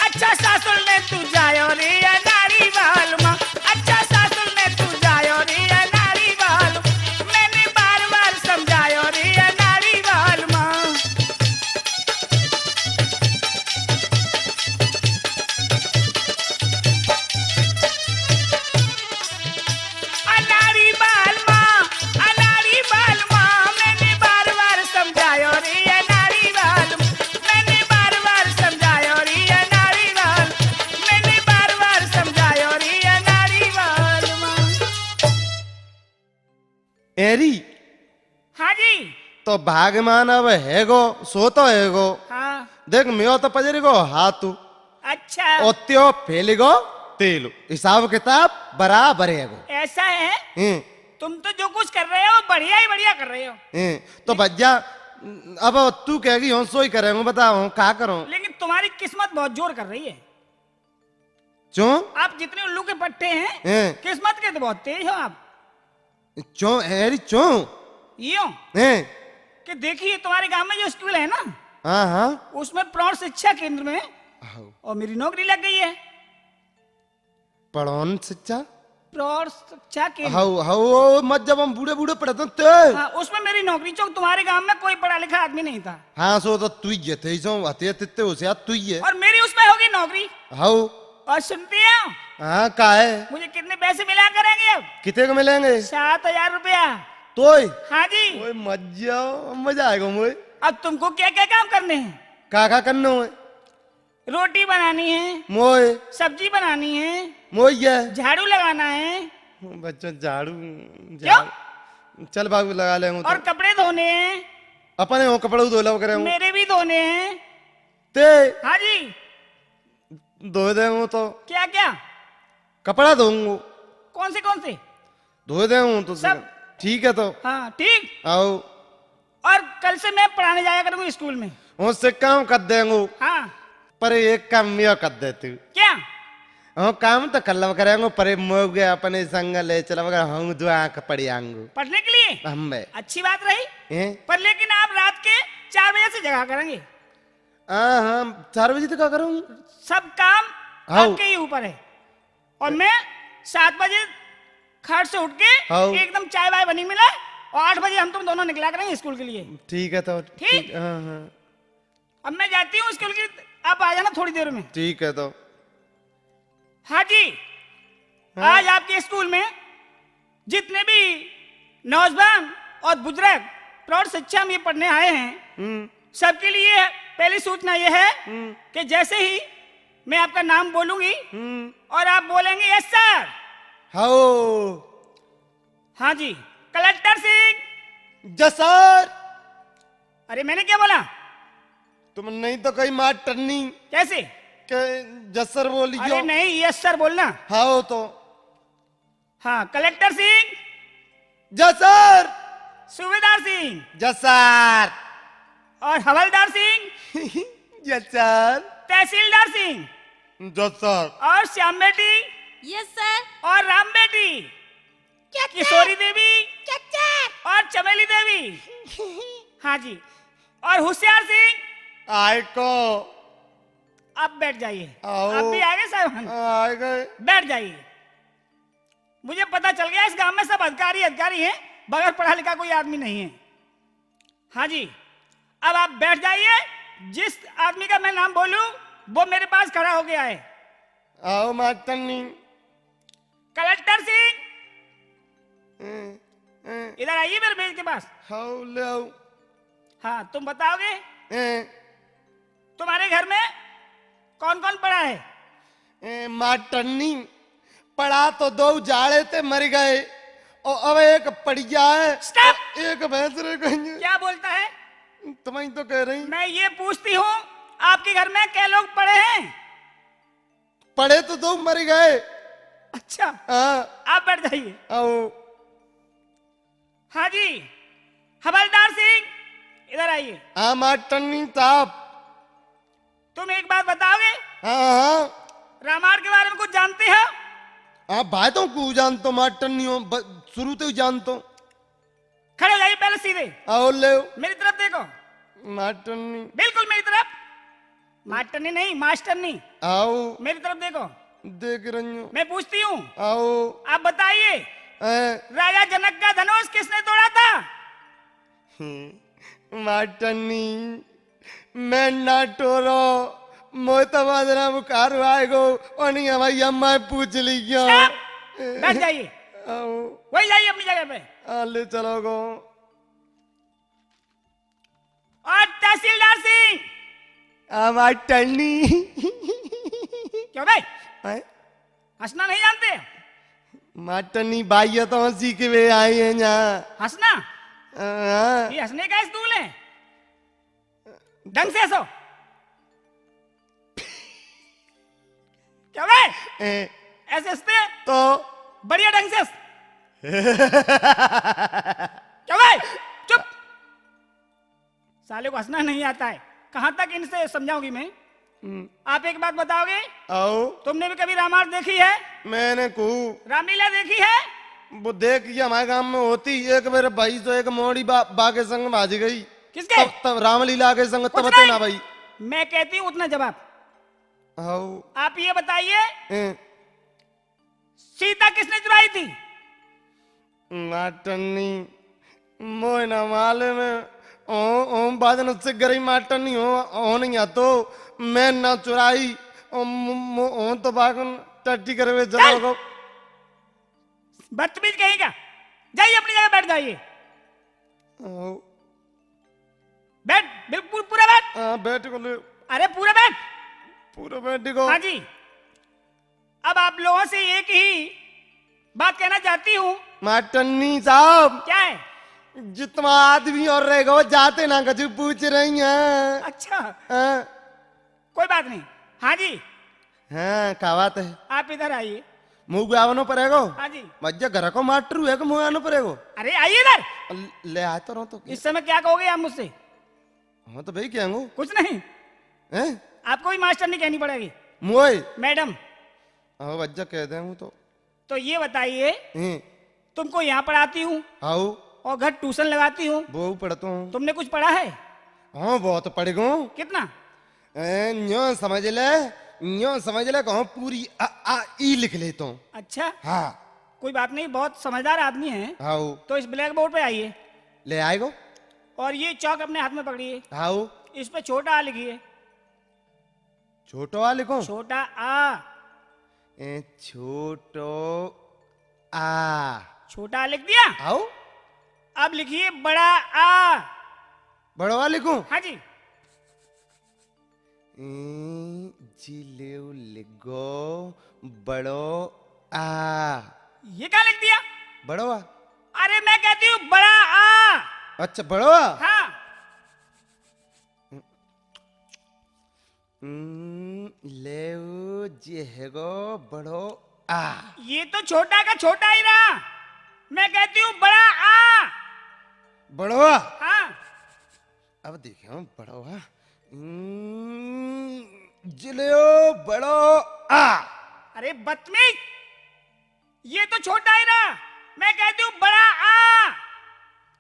अच्छा सासुर ने तू जायो रे अनाड़ी बालमा, अच्छा सासुर ने तू जायो रे अनाड़ी बालमा, मैंने बार बार समझायो रे अनाड़ी बालमा। अनाड़ी बालमा, अनाड़ी बालमा, मैंने बार बार समझायो रे अनाड़ी बालमा, मैंने बार बार समझायो रे अनाड़ी बाल, मैंने बार बार समझायो रे अनाड़ी बालमा। एरी। हाँ जी। तो भागमान अब हैगो, सो तो हैगो। हाँ। देख, म्यो तो पजरी गो हाथ तू। अच्छा। ओ त्यो फेली गो तेल। हिसाब किताब बराबर हैगो। ऐसा है? हम्म। तुम तो जो कुछ कर रहे हो, बढ़िया ही बढ़िया कर रहे हो। हम्म। तो भज्जा, अब तू कहेगी, हम सो ही करेंगे, बता, हम क्या करूं? लेकिन तुम्हारी किस्मत बहुत जोर कर रही है। क्यों? आप जितने उल्लू के पट्टे हैं, हैं। किस्मत के तो बहुत तेज हो आप। क्यों, हैरी क्यों? यूं हैं। कि देखिए, तुम्हारे गांव में जो स्कूल है ना, हाँ, हाँ। उसमें प्रौढ़ शिक्षा केंद्र में हाँ। और मेरी नौकरी लग गई है। प्रौढ़ शिक्षा? प्रौढ़ शिक्षा केंद्र। हाउ, हाउ, ओ, मत जब हम बूढ़े बूढ़े पड़े थे ते। हाँ, उसमें मेरी नौकरी, चूंकि तुम्हारे गांव में कोई पढ़ा लिखा आदमी नहीं था। हाँ, सो तो तू ही है थे, सो हते तित्ते हो से, तू ही है। और मेरी उसमें होगी नौकरी। हाउ। और सुनती हो? हाँ, का है? मुझे कितने पैसे मिला करेंगे अब? कितने को मिलेंगे? सात हजार रुपया। तोय? हाँ जी। ओए मजा, मजा आएगा मोए। अब तुमको क्या क्या काम करने हैं? का का करना है? रोटी बनानी है। मोए। सब्जी बनानी है। मोए ये। झाड़ू लगाना है। बच्चों, झाड़ू, क्यों? झाड़ू। चल बाबू, लगा लेंगे तो। और कपड़े धोने हैं। अपने वो कपड़े धो लो करे। मेरे भी धोने हैं। ते? हाँ जी। धो देंगे तो। क्या क्या? कपड़ा धोऊंगा। कौन से, कौन से? धो देंगे तो। सब? ठीक है तो। हाँ, ठीक। आओ। और कल से मैं पढ़ाने जाया करूंगी स्कूल में। उससे काम कर देंगे। हाँ। पर एक काम मैं कर देती हूँ। क्या? हाँ, काम तो कर लव करेंगे, पर मोगे अपने संग ले चलव कर, हम दो आंख पड़ी आंगू। पढ़ने के लिए? हम बे। अच्छी बात रही। हैं? पर लेकिन आप रात के चार बजे से जगा करेंगे। हाँ, हाँ, चार बजे तक क्या करूँ? सब काम हाँ। आपके ही ऊपर है। और मैं सात बजे खाट से उठ के हाँ। एकदम चाय वाय बनी मिला और आठ बजे हम तुम दोनों निकला करेंगे स्कूल के लिए। ठीक है तो। ठीक? ठीक, हाँ, हाँ। अब मैं जाती हूँ स्कूल की, आप आ जाना थोड़ी देर में। ठीक है तो। हाँ जी, हाँ। आज आपके स्कूल में जितने भी नौजवान और बुजुर्ग प्रौढ़ शिक्षा में पढ़ने आए हैं, हम्म। सबके लिए पहली सूचना यह है हम्म। कि जैसे ही मैं आपका नाम बोलूंगी हम्म। और आप बोलेंगे, "यस सर।" हाओ। हाँ जी, कलेक्टर सिंह। जय सर। अरे, मैंने क्या बोला? तुम नहीं तो कहीं मास्टरनी। कैसे? के जय सर बोलियो। अरे नहीं, यस सर बोलना। हाओ तो। हाँ, कलेक्टर सिंह। जय सर। सूबेदार सिंह। जय सर। और हवलदार सिंह। जय सर। तहसीलदार सिंह। जय सर। और श्याम बेटी। Yes sir. और राम बेटी। क्या सर? किशोरी देवी। क्या सर? और चमेली देवी। हाँ जी। और होशियार सिंह। आए को। आप बैठ जाइए। आओ। आप भी आ गए साहब? आ गए। बैठ जाइए। मुझे पता चल गया, इस गांव में सब अधिकारी, अधिकारी हैं, बगैर पढ़ा लिखा कोई आदमी नहीं है। हाँ जी, अब आप बैठ जाइए। जिस आदमी का मैं नाम बोलूं, वो मेरे पास खड़ा हो गया है। आओ मास्टरनी। कलेक्टर सिंह, हम्म, हम्म। इधर आइए मेरे मेज के पास। हाओ, ले आओ। हाँ, तुम बताओगे? हम्म। तुम्हारे घर में कौन कौन पड़ा है? ए, मास्टरनी, पड़ा तो दो जाले ते मर गए, और अब एक पड़ गया है, Stop! एक भैंस रह गई है। क्या बोलता है? तुम्हें तो कह रही। मैं ये पूछती हूँ, आपके घर में कै लोग पड़े हैं? पड़े तो दो मर गए। अच्छा। हाँ। आप बैठ जाइए। आओ। हाँ जी, हवलदार सिंह, इधर आइए। हाँ, मास्टरनी साहब। तुम एक बात बताओगे? हाँ, हाँ। रामायण के बारे में कुछ जानते हो? हाँ, भाई, तो कुछ जानता हूँ, मास्टरनी हूँ, ब-, शुरू से ही जानता हूँ। खड़े हो जाइए पहले सीधे। आओ, ले। मेरी तरफ देखो। मास्टरनी। बिल्कुल मेरी तरफ। मास्टरनी नहीं, मास्टरनी। आओ। मेरी तरफ देखो। देख रही हूँ। मैं पूछती हूँ। आओ। आप बताइए। हैं? राजा जनक का धनुष किसने तोड़ा था? हम्म, मास्टरनी, मैं ना टोरो, मोए तो बाजरा बुखार आएगो, और नहीं हमारी अम्मा पूछ ली क्यों? Stop! बैठ जाइए। आओ। वही जाइए अपनी जगह पे। आ, ले चलो गो। और तहसीलदार सिंह। आ, मास्टरनी। क्यों बे? हैं? हंसना नहीं जानते? मास्टरनी, भाई, ये तो हंसी के वे आए हैं यहाँ। हंसना? हाँ। ये हंसने का स्तूल है? ढंग से हंसो। क्या बे? ए। ऐसे हंसते हैं? तो? बढ़िया ढंग से हंस। क्या बे? चुप। साले को हंसना नहीं आता है, कहां तक इनसे समझाऊंगी मैं? हम्म। आप एक बात बताओगे? आओ। तुमने भी कभी रामायण देखी है? मैंने को। रामलीला देखी है? वो देख, ये हमारे गांव में होती, एक मेरे भाई जो एक मोड़ी बा-, बा के संग भाज गई। किसके? तब, तब रामलीला के संग, तब उतना बते ही। ना भाई। मैं कहती हूँ उतना जवाब। आओ। आप ये बताइए, हैं। सीता किसने चुराई थी? मास्टरनी, मोए ना मालूम है। ओ, ओ, बाजन से गरी मास्टरनी हो, ओ नहीं आ तो, मैं ना चुराई, ओ, मो, मो, ओ तो बागन टट्टी करवे चल। चलो को। बदतमीज कहीं का, जाइए अपनी जगह बैठ जाइए। ओ। बैठ, बिल्कुल पूरा बैठ। हाँ, बैठ को ले। अरे पूरा बैठ। पूरा बैठ को। हाँ जी। अब आप लोगों से एक ही बात कहना चाहती हूँ। मास्टरनी साहब। क्या है? जितना आदमी और रहेगा, वो जाते ना कुछ पूछ रही हैं। अच्छा। हाँ। कोई बात नहीं। हाँ जी, हाँ, क्या बात है? आप इधर आइए। मुँह आवनो पड़ेगो? हाँ जी। मज्जा घर को मास्टर हुए को मुँह आनो पड़ेगो? अरे आइए इधर। ले आ तो रहो तो। इस समय क्या कहोगे आप मुझसे? हाँ तो भाई क्या हूँ? कुछ नहीं। हैं? आपको भी मास्टर नहीं कहनी पड़ेगी। मोए? मैडम। हाँ, मज्जा कह दे हूँ तो। तो ये बताइए, हम्म। तुमको यहाँ पढ़ाती हूँ। हाउ। और घर ट्यूशन लगाती हूँ। वो पढ़ता हूँ। तुमने कुछ पढ़ा है? हाँ, बहुत पढ़ गो। कितना? ए, न्यो समझ ले, न्यो समझ ले, कहूँ पूरी आ, आ, ई लिख लेता हूँ। अच्छा। हाँ। कोई बात नहीं, बहुत समझदार आदमी है। हाउ। तो इस ब्लैक बोर्ड पे आइए। ले आएगो। और ये चौक अपने हाथ में पकड़िए। हाउ। इस पे छोटा आ लिखिए। छोटो आ लिखो। छोटा आ। ए, छोटो आ। छोटा आ लिख दिया। आओ। अब लिखिए बड़ा आ। बड़ो आ लिखो। हाँ जी। ए, जिलेउ लिखो बड़ो आ। ये क्या लिख दिया? बड़ो आ। अरे मैं कहती हूँ बड़ा आ। अच्छा, बड़ो आ। हाँ। हम्म, लेउ जे हेगो बड़ो आ। ये तो छोटा का छोटा ही रहा। मैं कहती हूँ बड़ा आ। बड़ो आ? हाँ। अब देखो बड़ो आ। हम्म, जिलेउ बड़ो आ। अरे बदतमीज, ये तो छोटा ही रहा, मैं कहती हूँ बड़ा आ।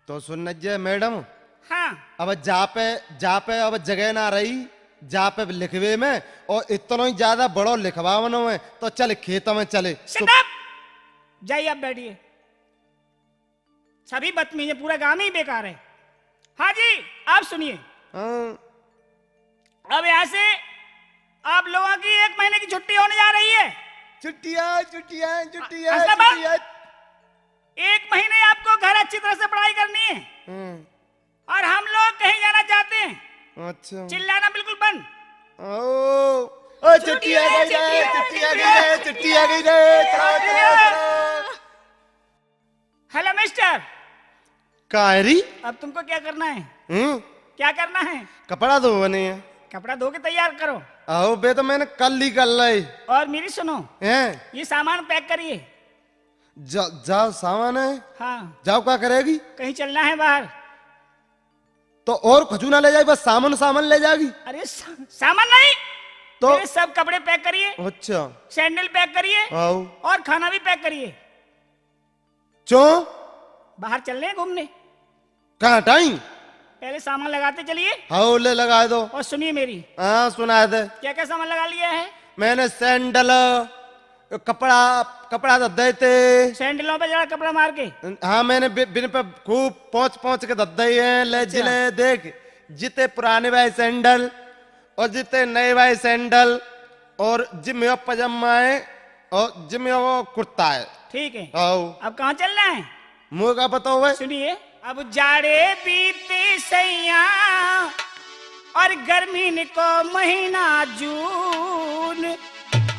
तो सुन जे मैडम, हाँ। अब जा पे, जा पे अब जगह ना रही, जा पे लिखवे में, और इतना ही ज्यादा बड़ो लिखवावनो है, तो चल खेत में चले। Shut up! जाइए आप बैठिए। सभी बदतमीज हैं, पूरा गांव ही बेकार है। हाँ जी, आप सुनिए। हाँ। अब यहाँ से आप लोगों की एक महीने की छुट्टी होने जा रही है। छुट्टियां, छुट्टियां, छुट्टियां, अ-, असल में छुट्टियां। एक महीने आपको घर अच्छी तरह से पढ़ाई करनी है। हम्म। और हम लोग कहीं जाना चाहते हैं। अच्छा। चिल्लाना बिल्कुल बंद। ओ, ओ, छुट्टी आ गई रे, छुट्टी आ गई रे, छुट्टी आ गई रे, चलो, चलो, चलो। Hello mister. का है री? अब तुमको क्या करना है? हम्म? क्या करना है? कपड़ा धोने हैं। कपड़ा धो के तैयार करो। आओ बे, तो मैंने कल ही कर लाई। और मेरी सुनो। हैं? ये सामान पैक करिए। जा, जाओ, सामान है। हाँ। जाओ, क्या करेगी? कहीं चलना है बाहर। तो और कुछ ना ले जाए, बस सामान, सामान ले जाएगी। अरे सा-, सामान नहीं। तो? मेरे सब कपड़े पैक करिए। अच्छा। सैंडल पैक करिए। आओ। और खाना भी पैक करिए। क्यों? बाहर चल रहे हैं घूमने। कहाँ टाइम? पहले सामान लगाते चलिए। हाँ, ले लगा दो। और सुनिए मेरी। हाँ, सुना दे। क्या क्या सामान लगा लिया है? मैंने सैंडल, कपड़ा, कपड़ा धर दे थे। सैंडलों पे जरा कपड़ा मार के। हाँ, मैंने बि-, बिन पे खूब पहुँच पहुँच के धर दे हैं। ले अच्छा। जिले देख, जिते पुराने भाई सैंडल, और जिते नए भाई सैंडल, और जिम यो पजामा है, और जिम यो कुर्ता है। ठीक है। आओ। अब कहाँ चलना है? मुँह का बताओ भाई। सुनिए, अब जाड़े बीते सैया और गर्मी को महीना जून,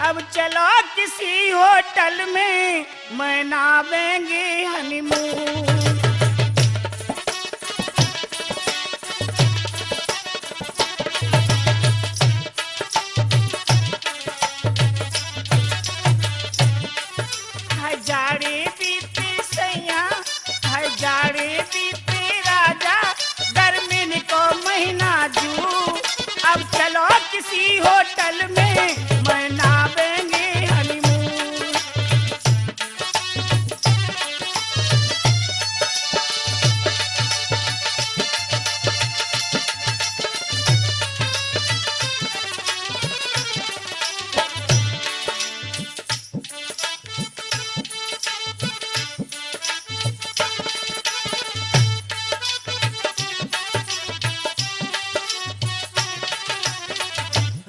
अब चलो किसी होटल में मनावेंगे हनीमून। हजारे बीते सैया, हजारे बीते राजा, गर्मी को महीना जू। अब चलो किसी होटल में मनावेंगे हनीमून।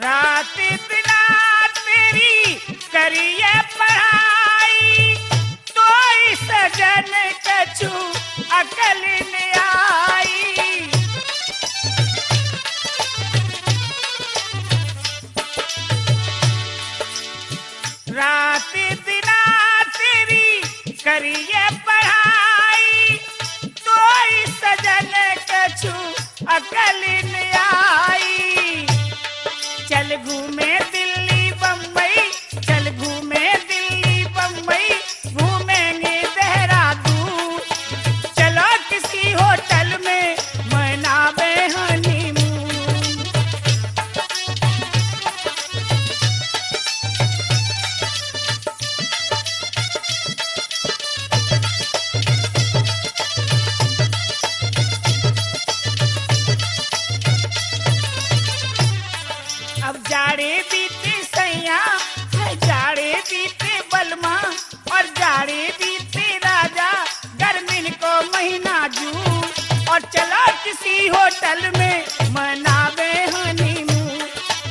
रात दिना तेरी करिए पढ़ाई, तो इस सजन कछु अकल न आई। रात दिना तेरी करिए पढ़ाई, तो इस सजन कछु अकल न आई। चल घूमे दिल्ली, बम्बई, किसी होटल में मनावे हनीमून,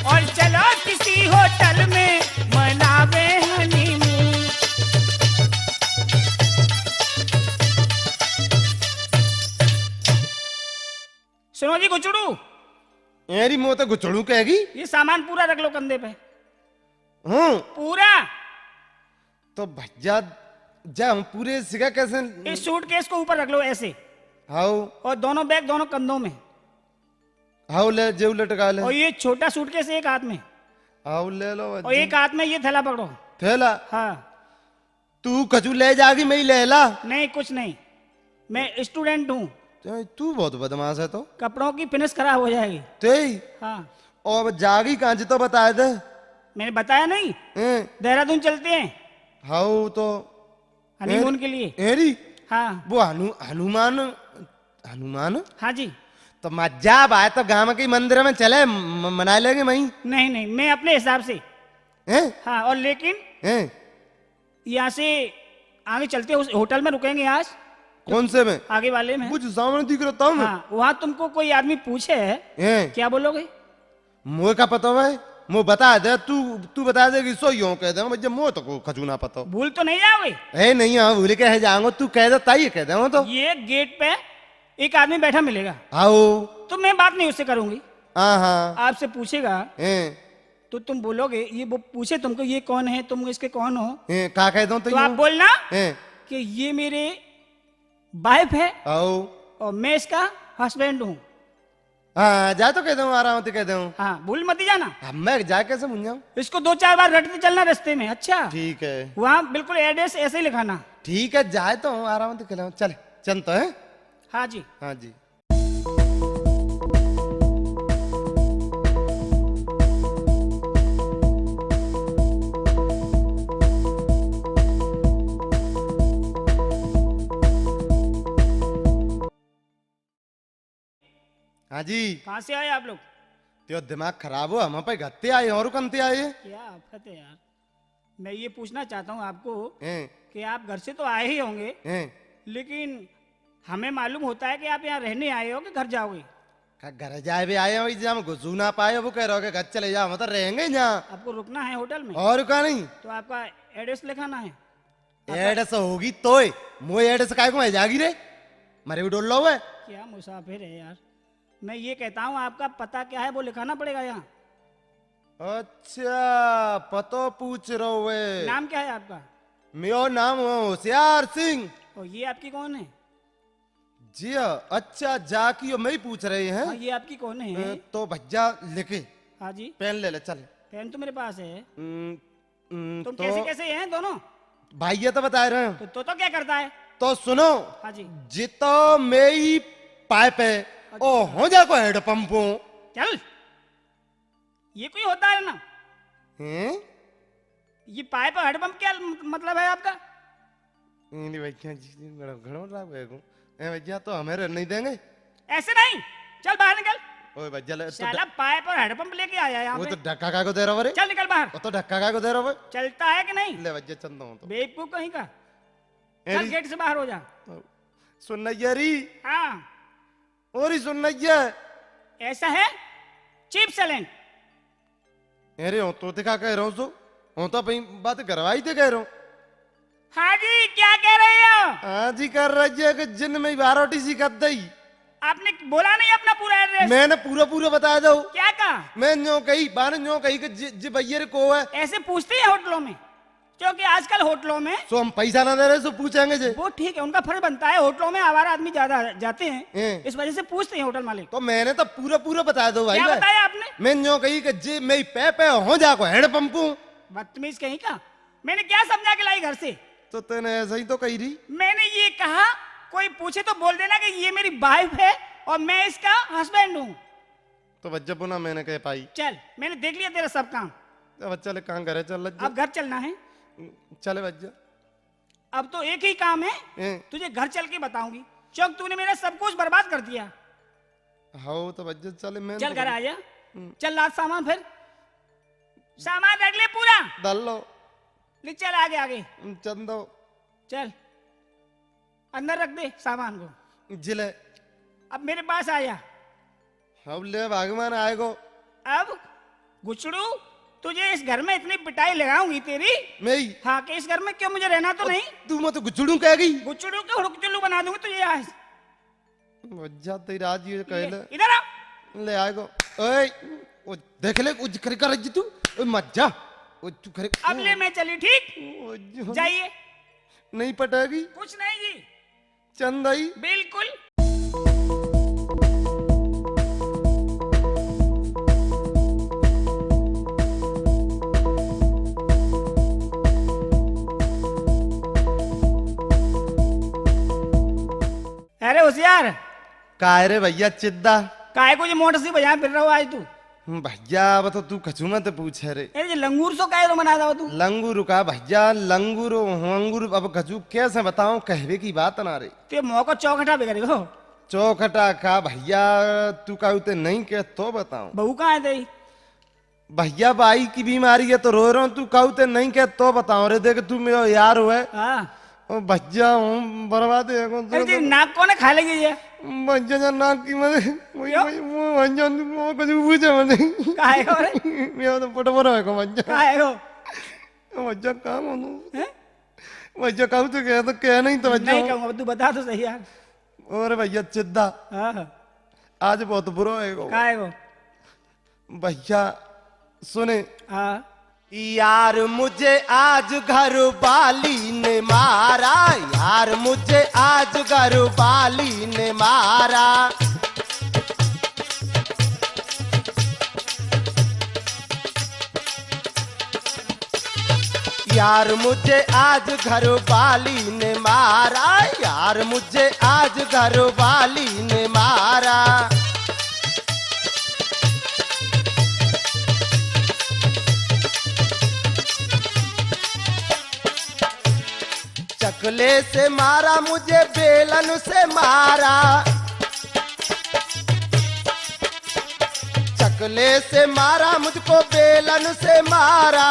और चलो किसी होटल में मनावे हनीमून। सुनो जी गुचड़ू। एरी मो तो गुचड़ू कहेगी। ये सामान पूरा रख लो कंधे पे। हूँ। पूरा। तो भैया, जा हम पूरे सिगा कैसे? इस सूटकेस को ऊपर रख लो ऐसे। हाउ। और दोनों बैग दोनों कंधों में। हाउ, ले, जेब लटका ले। और ये छोटा सूटकेस एक हाथ में। हाउ, ले लो और भैया। एक हाथ में ये थैला पकड़ो। थैला? हाँ। तू कछु ले जागी, मैं ही ले ला। नहीं, कुछ नहीं, मैं स्टूडेंट हूँ। ते तू बहुत बदमाश है तो। कपड़ों की फिनिश खराब हो जाएगी। ते ही? हाँ। और जागी कहाँ जी तो बता दे। मैंने बताया नहीं? हैं? देहरादून चलते हैं। हाउ तो। हनीमून ए-, के लिए। एरी? हाँ। वो हनु-, हनुमान, हनुमान? हाँ जी। तो मजा आए तो गांव के मंदिर में चले, म-, मना लेंगे वहीं। नहीं, नहीं, मैं अपने हिसाब से। हैं? हाँ, और लेकिन हैं? यहाँ से आगे चलते हैं, उस होटल में रुकेंगे आज। कौन से में? आगे वाले में। कुछ सामने दिख रहा था मैं। हाँ, वहाँ तुमको कोई आदमी पूछे, हैं? क्या बोलोगे? मोए का पता है? मो बता दे, तू, तू बता दे कि सो यूं कह दे, भैया, मो तो को खजू ना पता। भूल तो नहीं जाओगे? ए, नहीं, हाँ, भूल के है जाऊंगा, तू कह दे, ताई कह दे, तो। ये गेट पे एक आदमी बैठा मिलेगा। आओ। तो मैं बात नहीं उससे करूंगी। हाँ, हाँ। आपसे पूछेगा। हैं। तो तुम बोलोगे, ये वो पूछे तुमको, "ये कौन है, तुम इसके कौन हो?" हैं, का कह दूं तो तो आप यूं? बोलना हैं। कि ये मेरे वाइफ है आओ। और मैं इसका हस्बैंड हूँ। हाँ, जा तो कह दूं, आराम से कह दूं। हाँ, भूल मत ही जाना। हाँ, मैं जा कैसे भूल जाऊं? इसको दो चार बार रटते चलना रास्ते में, अच्छा? ठीक है। वहाँ बिल्कुल एड्रेस ऐसे ही लिखाना। ठीक है, जाए तो हूँ, आराम से कह दूं। चल, चल तो है। हाँ जी। हाँ जी। हाँ जी। कहाँ से आए आप लोग? त्यो दिमाग खराब हो, हम पे गत्ते आए और कंते आए। क्या आफत है यार। मैं ये पूछना चाहता हूँ आपको हैं? कि आप घर से तो आए ही होंगे, हैं? लेकिन हमें मालूम होता है कि आप यहाँ रहने आए हो कि घर जाओगे। का घर जाए भी आए हो, जब हम घुसू ना पाए, वो कह रहे हो कि घर चले जाओ, हम तो रहेंगे यहाँ। आपको रुकना है होटल में? और का नहीं? तो आपका एड्रेस लिखाना है। आपका एड्रेस होगी तोय, मोए एड्रेस काय को है जागी रे? मरे भी डोल लो है। क्या मुसाफिर है यार। मैं ये कहता हूँ, आपका पता क्या है, वो लिखाना पड़ेगा यहाँ। अच्छा, पतो पूछ रहे हो वे? नाम क्या है आपका? मेरो नाम है होशियार सिंह। और ये आपकी कौन है? जी हाँ, अच्छा, जाकी, यो मैं ही पूछ रहे हैं। हाँ, ये आपकी कौन है? अ, तो भैया, लेके हाँ जी। पेन ले ले, चल। पेन तो मेरे पास है। हम्म, हम्म, तुम तो कैसे, कैसे हैं दोनों? भाई, ये तो बता रहे हैं। तो, तो, तो क्या करता है? तो सुनो, हाँ जी। जितो मेरी पाइप है, अच्छा। ओ हो जा को हेड पंप हो। चल, ये कोई होता है ना? हैं? ये पाइप और हेड पंप क्या मत-, मतलब है आपका? नहीं भैया जी, घणो, घणो लाभ है को। ए भैया, तो हमें रहने नहीं देंगे। ऐसे नहीं, चल बाहर निकल। ओए भैया, ले, तो साला ड-, पाइप और हेड पंप लेके आया यहाँ वो पे। तो धक्का काय को दे रहा हो रे? चल निकल बाहर। वो तो धक्का काय को दे रहा हो? चलता है कि नहीं? ले भैया, चलता हूँ तो। बेवकूफ कहीं का। चल, एरी। गेट से बाहर हो जा। सुन ना यारी। हाँ। और ही सुन ना ये। ऐसा है? चीप सैलेंट। अरे, हूँ तो दिखा कह रहा हूँ सो। हूँ तो अपनी बात करवाई थे कह रहा हूँ। हाँ जी, क्या कह रहे हो? हाँ जी, कर रही है कि जिन में बारोटी सी कर दई। आपने बोला नहीं अपना पूरा एड्रेस। मैंने पूरा, पूरा बताया था। क्या कहा? मैं न्यो कही, बाने न्यो कही कि जि-, जि भैया रे को है। ऐसे पूछते हैं होटलों में, क्योंकि आजकल होटलों में सो हम पैसा ना दे रहे, सो पूछेंगे जे। वो ठीक है, उनका फर्ज बनता है, होटलों में आवारा आदमी ज्यादा जाते हैं, हैं। इस वजह से पूछते हैं होटल मालिक। तो मैंने तो पूरा, पूरा बताया दो भाई क्या भाई। बताया आपने? मैं न्यो कही कि जे मैं पे, पे हो जा को हेड पंप हूँ। बदतमीज कहीं का। मैंने क्या समझा के लाई घर से? तो तूने ऐसा ही तो कही रही। मैंने ये कहा, कोई पूछे तो बोल देना कि ये मेरी वाइफ है और मैं इसका हस्बैंड हूँ। तो बच्चा पुना मैंने कह पाई। चल, मैंने देख लिया तेरा सब काम। तो बच्चा ले कहाँ घर है, चल लग जा। अब घर चलना है। चले बच्चा। अब तो एक ही काम है, हैं? तुझे घर चल के बताऊंगी, क्योंकि तूने मेरा सब कुछ बर्बाद कर दिया। हाँ, तो बच्चा चले, मैं चल तो घर आ जा। हम्म। चल लाद सामान फिर। सामान रख ले पूरा। डाल लो। ले चल आगे, आगे। हम्म, चंदो। चल। अंदर रख दे सामान को। जिले। अब मेरे पास आया। अब ले भगवान आएगो। अब गुचड़ू, तुझे इस घर में इतनी पिटाई लगाऊंगी तेरी। मैं ही? हाँ, कि इस घर में क्यों मुझे रहना तो अब नहीं? तू मैं तो गुचड़ू कह गई। गुचड़ू के हुड़कचुल्लू बना दूंगी तुझे आज। मज्जा तेरी आज ये कह ले। इधर आ। ले आएगो। ओए, ओ देख ले, उज कर कर जी तू। ओए मज्जा। ओ तू करे। अब ले मैं चली, ठीक? ओ जो जाइए। नहीं पटेगी। कुछ नहीं जी। चंदाई। बिल्कुल। अरे होशियार। काय रे भैया चिद्दा? काय को ये मोटर सी बजा फिर रहा हो आज तू? भैया, अब तो तू कछू मत पूछे रे। अरे, ये लंगूर सो काहे रो मना रहा तू? लंगूर का भैया, लंगूर, वंगूर, अब कछू कैसे बताऊं, कहवे की बात ना रे। ते मौको चौखटा बिगड़ गयो। चौखटा का भैया, तू कहू ते नहीं कह तो बताऊं। बहू कहाँ है तेरी? भैया, बाई की बीमारी है तो रो रहा हूँ, तू कहू ते नहीं कह तो बताऊं रे। देख, तू मेरा यार हुआ है। हाँ। ओ भज्जा हूँ, बर्बाद है कौन अरे, तेरी नाक कौन है खा लेगी ये? भज्जा जा नाक की मत, वही, क्यों? वही, वो भज्जा, वो कुछ पूछे मत। काहे को रे? मेरा तो पटवर है को भज्जा। काहे को? ओ भज्जा काम हो तू। हैं? भज्जा कहू तो कह, तो कह नहीं तो भज्जा। नहीं कहूँगा, तू बता तो सही यार। और भैया चिद्दा। हाँ। आज बहुत बुरा होएगा। काहे को? भैया सुने। हाँ। यार मुझे आज घर वाली ने मारा, यार मुझे आज घर वाली ने मारा। यार मुझे आज घर वाली ने मारा, यार मुझे आज घर वाली ने मारा। चकले से मारा मुझे, बेलन से मारा, चकले से मारा मुझको, बेलन से मारा।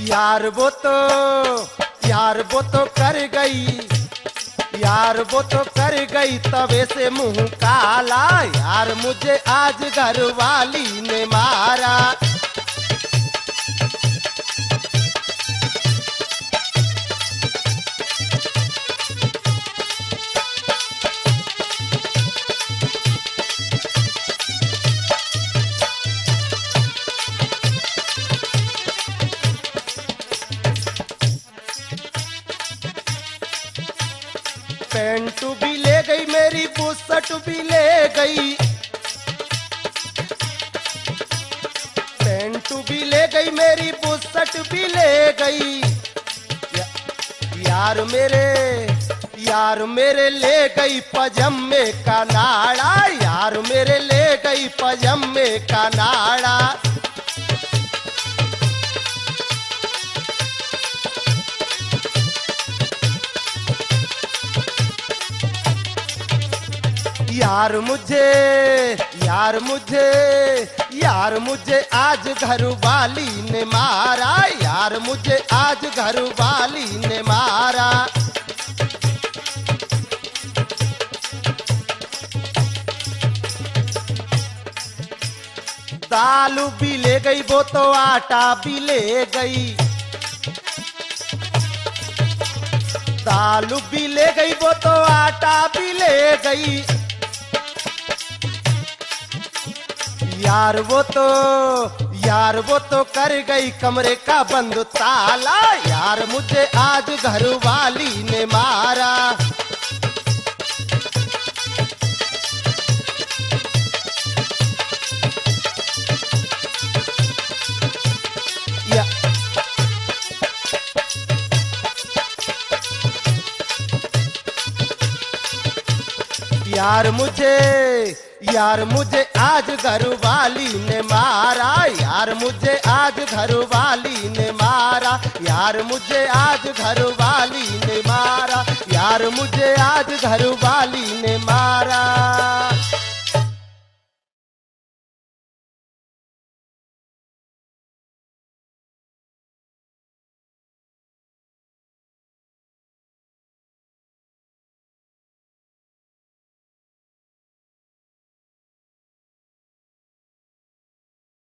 यार वो तो, यार वो तो कर गई, यार वो तो कर गई तवे से मुंह काला। यार मुझे आज घर वाली ने मारा। पैंट भी ले गई मेरी, बुशर्ट भी ले गई, पैंट भी ले गई मेरी, बुशर्ट भी ले गई। या-, यार मेरे, यार मेरे ले गई पजामे का नाड़ा, यार मेरे ले गई पजामे का नाड़ा। यार मुझे, यार मुझे, यार मुझे आज घर वाली ने मारा, यार मुझे आज घर वाली ने मारा। दाल भी ले गई वो तो आटा भी ले गई, दाल भी ले गई वो तो आटा भी ले गई। यार वो तो, यार वो तो कर गई कमरे का बंद ताला। यार मुझे आज घर वाली ने मारा। या। यार मुझे, यार मुझे आज घर वाली ने मारा, यार मुझे आज घर वाली ने मारा, यार मुझे आज घर वाली ने मारा, यार मुझे आज घर वाली ने मारा।